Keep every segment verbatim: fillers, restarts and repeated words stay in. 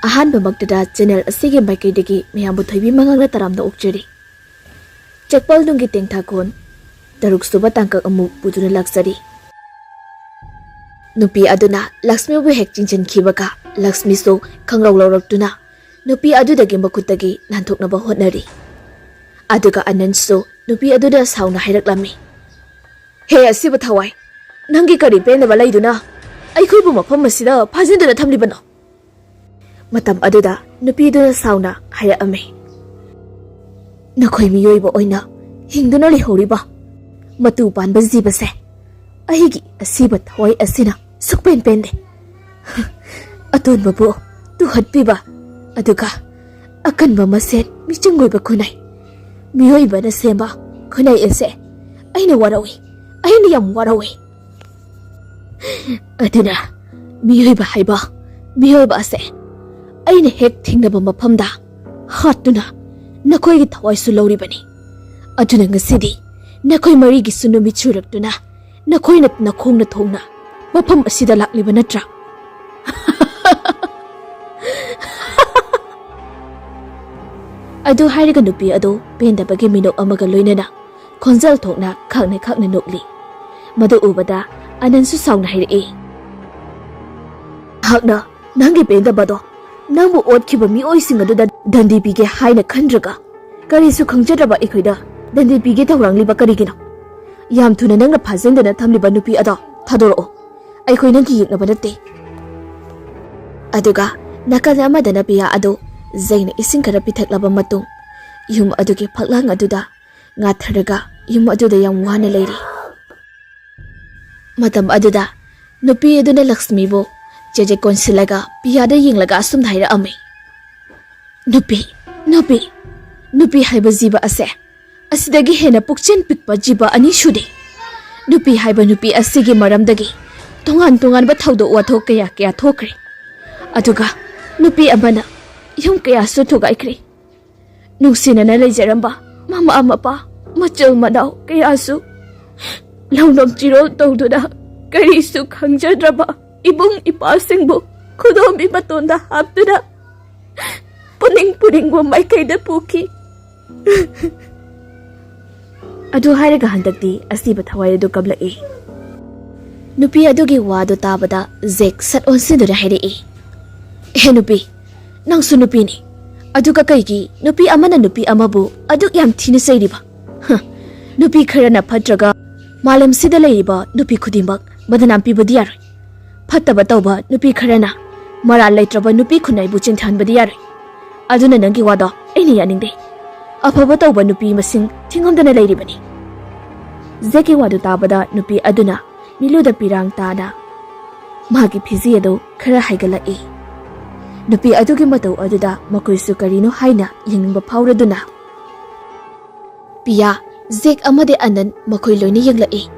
ꯑꯍꯥꯟꯕꯃꯛꯇꯗ channel ꯑꯁꯤꯒꯤ ꯃꯥꯏꯀꯩꯗꯒꯤ ꯃꯌꯥꯝꯕꯨ ꯊꯣꯏꯕꯤ ꯃꯉꯥꯡꯅ ꯇꯔꯥꯝꯅ ꯑꯣꯛꯆꯔꯤ꯫ ꯆꯦꯛꯄꯜ ꯅꯨꯡꯒꯤ ꯇꯦꯡꯊꯥꯈꯣꯟ ꯇꯔꯨꯛ ꯁꯨꯕ ꯇꯥꯡꯀꯛ ꯑꯃꯨꯛ ꯄꯨꯗꯨꯅ ꯂꯥꯛꯆꯔꯤ꯫ ꯅꯨꯄꯤ ꯑꯗꯨꯅ ꯂꯛꯁꯃꯤꯕꯨ ꯍꯦꯛ ꯆꯤꯡꯁꯤꯟꯈꯤꯕꯒ ꯂꯛꯁꯃꯤꯁꯨ ꯈꯪꯂꯧ ꯂꯧꯔꯛꯇꯨꯅ ꯅꯨꯄꯤ ꯑꯗꯨꯗꯒꯤ ꯃꯈꯨꯠꯇꯒꯤ ꯅꯥꯟꯊꯣꯛꯅꯕ ꯍꯣꯠꯅꯔꯤ꯫ ꯑꯗꯨꯒ ꯑꯅꯟꯁꯨ ꯅꯨꯄꯤ ꯑꯗꯨꯗ ꯁꯥꯎꯅ ꯍꯥꯏꯔꯛꯂꯝꯃꯤ, "ꯍꯦ ꯑꯁꯤꯕ ꯊꯋꯥꯏ, ꯅꯪꯒꯤ ꯀꯔꯤ ꯄꯦꯟꯗꯕ ꯂꯩꯗꯨꯅ ꯑꯩꯈꯣꯏꯕꯨ ꯃꯐꯝ ꯑꯁꯤꯗ ꯐꯥꯖꯤꯟꯗꯨꯅ ꯊꯝꯂꯤꯕꯅꯣ?" ꯃꯇꯝ ꯑꯗꯨꯗ ꯅꯨꯄꯤꯗꯨꯅ ꯁꯥꯎꯅ ꯍꯥꯏꯔꯛꯑꯝꯃꯤ, "ꯅꯈꯣꯏ ꯃꯤꯑꯣꯏꯕ ꯑꯣꯏꯅ ꯍꯤꯡꯗꯨꯅ ꯂꯩꯍꯧꯔꯤꯕ ꯃꯇꯨ ꯄꯥꯟꯕ ꯖꯤꯕꯁꯦ ꯑꯩꯒꯤ ꯑꯁꯤꯕ ꯊꯋꯥꯏ ꯑꯁꯤꯅ ꯁꯨꯛꯄꯦꯟ ꯄꯦꯟꯗꯦ꯫ ꯑꯇꯣꯟꯕꯕꯨ ꯇꯨꯍꯠꯄꯤꯕ, ꯑꯗꯨꯒ ꯑꯀꯟꯕ ꯃꯁꯦꯟ ꯃꯤꯆꯪ ꯑꯣꯏꯕ ꯈꯨꯟꯅꯩ꯫ ꯃꯤꯑꯣꯏꯕꯅ ꯁꯦꯝꯕ ꯈꯨꯟꯅꯩ ꯑꯁꯦ ꯑꯩꯅ ꯋꯥꯔꯧꯏ, ꯑꯩꯅ ꯌꯥꯝ ꯋꯥꯔꯧꯏ꯫ ꯑꯗꯨꯅ ꯃꯤꯑꯣꯏꯕ ꯍꯥꯏꯕ ꯃꯤꯑꯣꯏꯕ ꯑꯁꯦ ꯑꯩꯅ ꯍꯦꯛ ꯊꯦꯡꯅꯕ ꯃꯐꯝꯗ ꯍꯥꯠꯇꯨꯅ ꯅꯈꯣꯏꯒꯤ ꯊꯋꯥꯏꯁꯨ ꯂꯧꯔꯤꯕꯅꯤ꯫ ꯑꯗꯨꯅ ꯉꯁꯤꯗꯤ ꯅꯈꯣꯏ ꯃꯔꯤꯒꯤꯁꯨ ꯅꯨꯃꯤꯠ ꯁꯨꯔꯛꯇꯨꯅ ꯅꯈꯣꯏꯅ ꯅꯈꯣꯡꯅ ꯊꯣꯡꯅ ꯃꯐꯝ ꯑꯁꯤꯗ ꯂꯥꯛꯂꯤꯕ ꯅꯠꯇ꯭ꯔꯥ?" ꯑꯗꯨ ꯍꯥꯏꯔꯒ ꯅꯨꯄꯤ ꯑꯗꯨ ꯄꯦꯟꯗꯕꯒꯤ ꯃꯤꯅꯣꯛ ꯑꯃꯒ ꯂꯣꯏꯅꯅ ꯈꯣꯟꯖꯦꯜ ꯊꯣꯛꯅ ꯈꯛꯅ ꯈꯛꯅ ꯅꯣꯛꯂꯤ꯫ ꯃꯗꯨ ꯎꯕꯗ ꯑꯅꯟꯁꯨ ꯁꯥꯎꯅ ꯍꯥꯏꯔꯛꯏ, "ꯅꯍꯥꯛꯅ ꯅꯪꯒꯤ ꯄꯦꯟꯗꯕꯗꯣ ꯅꯪꯕꯨ ꯑꯣꯠꯈꯤꯕ ꯃꯤꯑꯣꯏꯁꯤꯡ ꯑꯗꯨꯗ ꯗꯟꯗꯤ ꯄꯤꯒꯦ ꯍꯥꯏꯅ ꯈꯟꯗ꯭ꯔꯒ ꯀꯔꯤꯁꯨ ꯈꯪꯖꯗ꯭ꯔꯕ ꯑꯩꯈꯣꯏꯗ ꯗꯟꯗꯤ ꯄꯤꯒꯦ ꯇꯧꯔꯛꯂꯤꯕ ꯀꯔꯤꯒꯤꯅꯣ? ꯌꯥꯝ ꯊꯨꯅ ꯅꯪꯅ ꯐꯥꯖꯤꯟꯗꯨꯅ ꯊꯝꯂꯤꯕ ꯅꯨꯄꯤ ꯑꯗꯣ ꯊꯥꯗꯣꯔꯛꯑꯣ꯫ ꯑꯩꯈꯣꯏ ꯅꯪꯒꯤ ꯌꯦꯛꯅꯕ ꯅꯠꯇꯦ꯫" ꯑꯗꯨꯒ ꯅꯥꯀꯜ ꯑꯃꯗꯅ ꯄꯤꯌꯥ ꯑꯗꯨ ꯖꯩꯅ ꯏꯁꯤꯡ ꯈꯔ ꯄꯤꯊꯛꯂꯕ ꯃꯇꯨꯡ ꯌꯨꯝ ꯑꯗꯨꯒꯤ ꯐꯛꯂꯥꯡ ꯑꯗꯨꯗ ꯉꯥꯊꯔꯒ ꯌꯨꯝ ꯑꯗꯨꯗ ꯌꯥꯝ ꯋꯥꯅ ꯂꯩꯔꯤ꯫ ꯃꯇꯝ ꯑꯗꯨꯗ ꯅꯨꯄꯤ ꯑꯗꯨꯅ ꯂꯛꯁꯃꯤꯕꯨ ꯆꯦꯖꯦꯛ ꯀꯣꯟꯁꯤꯜꯂꯒ ꯄꯤꯌꯥꯗ ꯌꯦꯡꯂꯒ ꯑꯁꯨꯝꯅ ꯍꯥꯏꯔꯛꯑꯝꯃꯤ, "ꯅꯨꯄꯤ, ꯅꯨꯄꯤ, ꯅꯨꯄꯤ ꯍꯥꯏꯕ ꯖꯤꯕ ꯑꯁꯦ ꯑꯁꯤꯗꯒꯤ ꯍꯦꯟꯅ ꯄꯨꯛꯆꯦꯜ ꯄꯤꯛꯄ ꯖꯤꯕ ꯑꯅꯤ ꯁꯨꯗꯦ꯫ ꯅꯨꯄꯤ ꯍꯥꯏꯕ ꯅꯨꯄꯤ ꯑꯁꯤꯒꯤ ꯃꯔꯝꯗꯒꯤ ꯇꯣꯉꯥꯟ ꯇꯣꯉꯥꯟꯕ ꯊꯧꯗꯣꯛ ꯋꯥꯊꯣꯛ ꯀꯌꯥ ꯀꯌꯥ ꯊꯣꯛꯈ꯭ꯔꯦ꯫ ꯑꯗꯨꯒ ꯅꯨꯄꯤ ꯑꯃꯅ ꯌꯨꯝ ꯀꯌꯥꯁꯨ ꯊꯨꯒꯥꯏꯈ꯭ꯔꯦ꯫ ꯅꯨꯡꯁꯤꯅꯅ ꯂꯩꯖꯔꯝꯕ ꯃꯃꯥ ꯃꯄꯥ, ꯃꯆꯤꯜ ꯃꯅꯥꯎ ꯀꯌꯥꯁꯨ ꯂꯧꯅꯝ ꯆꯤꯔꯣꯜ ꯇꯧꯗꯨꯅ ꯀꯔꯤꯁꯨ ꯈꯪꯖꯗ꯭ꯔꯕ ꯏꯕꯨꯡ ꯏꯄꯥꯁꯤꯡꯕꯨ ꯈꯨꯗꯣꯝꯕꯤ ꯃꯇꯣꯟꯗ ꯍꯥꯞꯇꯨꯅ ꯄꯨꯛꯅꯤꯡ ꯄꯨꯔꯤꯡꯕ ꯃꯥꯏꯀꯩꯗ ꯄꯨꯈꯤ꯫ ꯑꯗꯨ ꯍꯥꯏꯔꯒ ꯍꯟꯗꯛꯇꯤ ꯑꯁꯤꯕ ꯊꯋꯥꯏ ꯑꯗꯨ ꯀꯞꯂꯛꯏ꯫ ꯅꯨꯄꯤ ꯑꯗꯨꯒꯤ ꯋꯥꯗꯨ ꯇꯥꯕꯗ ꯖꯦꯛ ꯁꯠ ꯑꯣꯟꯁꯤꯟꯗꯨꯅ ꯍꯥꯏꯔꯛꯏ, "ꯍꯦ ꯅꯨꯄꯤ, ꯅꯪꯁꯨ ꯅꯨꯄꯤꯅꯤ, ꯑꯗꯨꯒ ꯀꯩꯒꯤ ꯅꯨꯄꯤ ꯑꯃꯅ ꯅꯨꯄꯤ ꯑꯃꯕꯨ ꯑꯗꯨꯛ ꯌꯥꯝ ꯊꯤꯅ ꯆꯩꯔꯤꯕ? ꯍ, ꯅꯨꯄꯤ ꯈꯔꯅ ꯐꯠꯇ꯭ꯔꯒ ꯃꯥꯂꯦꯝꯁꯤꯗ ꯂꯩꯔꯤꯕ ꯅꯨꯄꯤ ꯈꯨꯗꯤꯡꯃꯛ ꯕꯗꯅꯥꯝ ꯄꯤꯕꯗꯤ ꯌꯥꯔꯣꯏ꯫ ꯐꯠꯇꯕ ꯇꯧꯕ ꯅꯨꯄꯤ ꯈꯔꯅ ꯃꯔꯥꯜ ꯂꯩꯇ꯭ꯔꯕ ꯅꯨꯄꯤ ꯈꯨꯟꯅꯥꯏꯕꯨ ꯆꯤꯡꯊꯍꯟꯕꯗꯤ ꯌꯥꯔꯣꯏ꯫ ꯑꯗꯨꯅ ꯅꯪꯒꯤ ꯋꯥꯗꯣ ꯑꯩꯅ ꯌꯥꯅꯤꯡꯗꯦ꯫ ꯑꯐꯕ ꯇꯧꯕ ꯅꯨꯄꯤ ꯃꯁꯤꯡ ꯊꯤꯉꯝꯗꯅ ꯂꯩꯔꯤꯕꯅꯤ꯫" ꯖꯦꯛꯀꯤ ꯋꯥꯗꯨ ꯇꯥꯕꯗ ꯅꯨꯄꯤ ꯑꯗꯨꯅ ꯃꯤꯠꯂꯨꯗ ꯄꯤꯔꯥꯡ ꯇꯥꯅ ꯃꯍꯥꯛꯀꯤ ꯐꯤꯖꯤ ꯑꯗꯨ ꯈꯔ ꯍꯥꯏꯒꯠꯂꯛꯏ꯫ ꯅꯨꯄꯤ ꯑꯗꯨꯒꯤ ꯃꯇꯧ ꯑꯗꯨꯗ ꯃꯈꯣꯏꯁꯨ ꯀꯔꯤꯅꯣ ꯍꯥꯏꯅ ꯌꯦꯡꯅꯤꯡꯕ ꯐꯥꯎꯔꯗꯨꯅ ꯄꯤꯌꯥ, ꯖꯦꯛ ꯑꯃꯗꯤ ꯑꯅꯟ ꯃꯈꯣꯏ ꯂꯣꯏꯅ ꯌꯦꯡꯂꯛꯏ꯫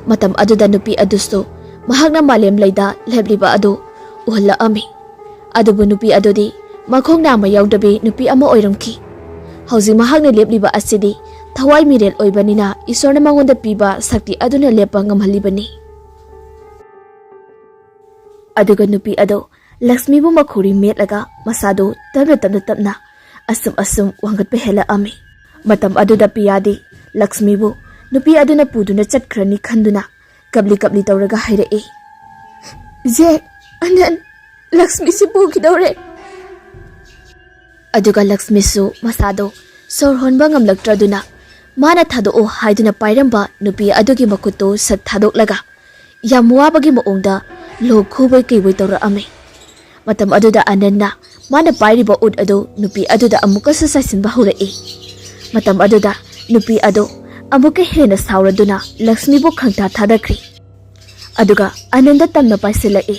ꯃꯇꯝ ꯑꯗꯨꯗ ꯅꯨꯄꯤ ꯑꯗꯨꯁꯨ ꯃꯍꯥꯛꯅ ꯃꯥꯂꯦꯝ ꯂꯩꯗ ꯂꯦꯞꯂꯤꯕ ꯑꯗꯨ ꯎꯍꯜꯂꯛꯑꯝꯃꯤ꯫ ꯑꯗꯨꯕꯨ ꯅꯨꯄꯤ ꯑꯗꯨꯗꯤ ꯃꯈꯣꯡ ꯅꯥꯝꯃ ꯌꯥꯎꯗꯕꯤ ꯅꯨꯄꯤ ꯑꯃ ꯑꯣꯏꯔꯝꯈꯤ꯫ ꯍꯧꯖꯤꯛ ꯃꯍꯥꯛꯅ ꯂꯦꯞꯂꯤꯕ ꯑꯁꯤꯗꯤ ꯊꯋꯥꯏ ꯃꯤꯔꯦꯜ ꯑꯣꯏꯕꯅꯤꯅ ꯏꯁꯣꯔꯅ ꯃꯉꯣꯟꯗ ꯄꯤꯕ ꯁꯛꯇꯤ ꯑꯗꯨꯅ ꯂꯦꯞꯄ ꯉꯝꯍꯜꯂꯤꯕꯅꯤ꯫ ꯑꯗꯨꯒ ꯅꯨꯄꯤ ꯑꯗꯨ ꯂꯛꯁꯃꯤꯕꯨ ꯃꯈꯧꯔꯤ ꯃꯦꯠꯂꯒ ꯃꯁꯥꯗꯨ ꯇꯞꯅ ꯇꯞꯅ ꯇꯞꯅ ꯑꯁꯨꯝ ꯑꯁꯨꯝ ꯋꯥꯡꯈꯠꯄ ꯍꯦꯜꯂꯛꯑꯝꯃꯤ꯫ ꯃꯇꯝ ꯑꯗꯨꯗ ꯄꯤꯌꯥꯗꯤ ꯂꯛꯁꯃꯤꯕꯨ ꯅꯨꯄꯤ ꯑꯗꯨꯅ ꯄꯨꯗꯨꯅ ꯆꯠꯈ꯭ꯔꯅꯤ ꯈꯟꯗꯨꯅ ꯀꯞꯂꯤ ꯀꯞꯂꯤ ꯇꯧꯔꯒ ꯍꯥꯏꯔꯛꯏ, "ꯖꯦꯛ, ꯑꯅꯟ, ꯂꯛꯁꯃꯤꯁꯤ ꯄꯨꯈꯤꯗꯧꯔꯦ꯫" ꯑꯗꯨꯒ ꯂꯛꯁꯃꯤꯁꯨ ꯃꯁꯥꯗꯣ ꯁꯣꯔ ꯍꯣꯟꯕ ꯉꯝꯂꯛꯇ꯭ꯔꯗꯨꯅ ꯃꯥꯅ ꯊꯥꯗꯣꯛꯑꯣ ꯍꯥꯏꯗꯨꯅ ꯄꯥꯏꯔꯝꯕ ꯅꯨꯄꯤ ꯑꯗꯨꯒꯤ ꯃꯈꯨꯠꯇꯨ ꯁꯠ ꯊꯥꯗꯣꯛꯂꯒ ꯌꯥꯝ ꯋꯥꯕꯒꯤ ꯃꯑꯣꯡꯗ ꯂꯣꯛ ꯈꯨꯕꯣꯏ ꯀꯩꯕꯣꯏ ꯇꯧꯔꯛꯑꯝꯃꯤ꯫ ꯃꯇꯝ ꯑꯗꯨꯗ ꯑꯅꯟꯅ ꯃꯥꯅ ꯄꯥꯏꯔꯤꯕ ꯎꯠ ꯑꯗꯨ ꯅꯨꯄꯤ ꯑꯗꯨꯗ ꯑꯃꯨꯛꯀꯁꯨ ꯆꯥꯏꯁꯤꯟꯕ ꯍꯧꯔꯛꯏ꯫ ꯃꯇꯝ ꯑꯗꯨꯗ ꯅꯨꯄꯤ ꯑꯗꯨ ꯑꯃꯨꯛꯀ ꯍꯦꯟꯅ ꯁꯥꯎꯔꯗꯨꯅ ꯂꯛꯁꯃꯤꯕꯨ ꯈꯪꯊꯥ ꯊꯥꯗꯈ꯭ꯔꯤ꯫ ꯑꯗꯨꯒ ꯑꯅꯟꯗ ꯇꯝꯅ ꯄꯥꯏꯁꯤꯜꯂꯛꯏ꯫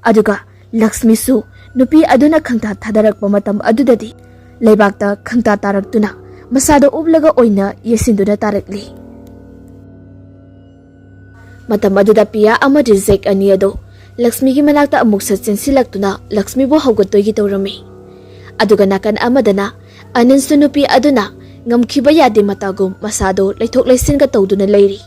ꯑꯗꯨꯒ ꯂꯛꯁꯃꯤꯁꯨ ꯅꯨꯄꯤ ꯑꯗꯨꯅ ꯈꯪꯊꯥ ꯊꯥꯗꯔꯛꯄ ꯃꯇꯝ ꯑꯗꯨꯗꯗꯤ ꯂꯩꯕꯥꯛꯇ ꯈꯪꯇꯥ ꯇꯥꯔꯛꯇꯨꯅ ꯃꯁꯥꯗ ꯎꯞꯂꯒ ꯑꯣꯏꯅ ꯌꯦꯠꯁꯤꯟꯗꯨꯅ ꯇꯥꯔꯛꯂꯤ꯫ ꯃꯇꯝ ꯑꯗꯨꯗ ꯄꯤꯌꯥ ꯑꯃꯗꯤ ꯖꯦꯛ ꯑꯅꯤ ꯑꯗꯨ ꯂꯛꯁꯃꯤꯒꯤ ꯃꯅꯥꯛꯇ ꯑꯃꯨꯛꯁꯨ ꯆꯦꯟꯁꯤꯜꯂꯛꯇꯨꯅ ꯂꯛꯁꯃꯤꯕꯨ ꯍꯧꯒꯠꯇꯣꯏꯒꯤ ꯇꯧꯔꯝꯃꯤ꯫ ꯑꯗꯨꯒ ꯅꯥꯀꯟ ꯑꯃꯗꯅ ꯑꯅꯟꯁꯨ ꯅꯨꯄꯤ ꯑꯗꯨꯅ ꯉꯝꯈꯤꯕ ꯌꯥꯗꯦ ꯃꯇꯥꯒꯨꯝ ꯃꯁꯥꯗꯨ ꯂꯩꯊꯣꯛ ꯂꯩꯁꯤꯟꯒ ꯇꯧꯗꯨꯅ ꯂꯩꯔꯤ꯫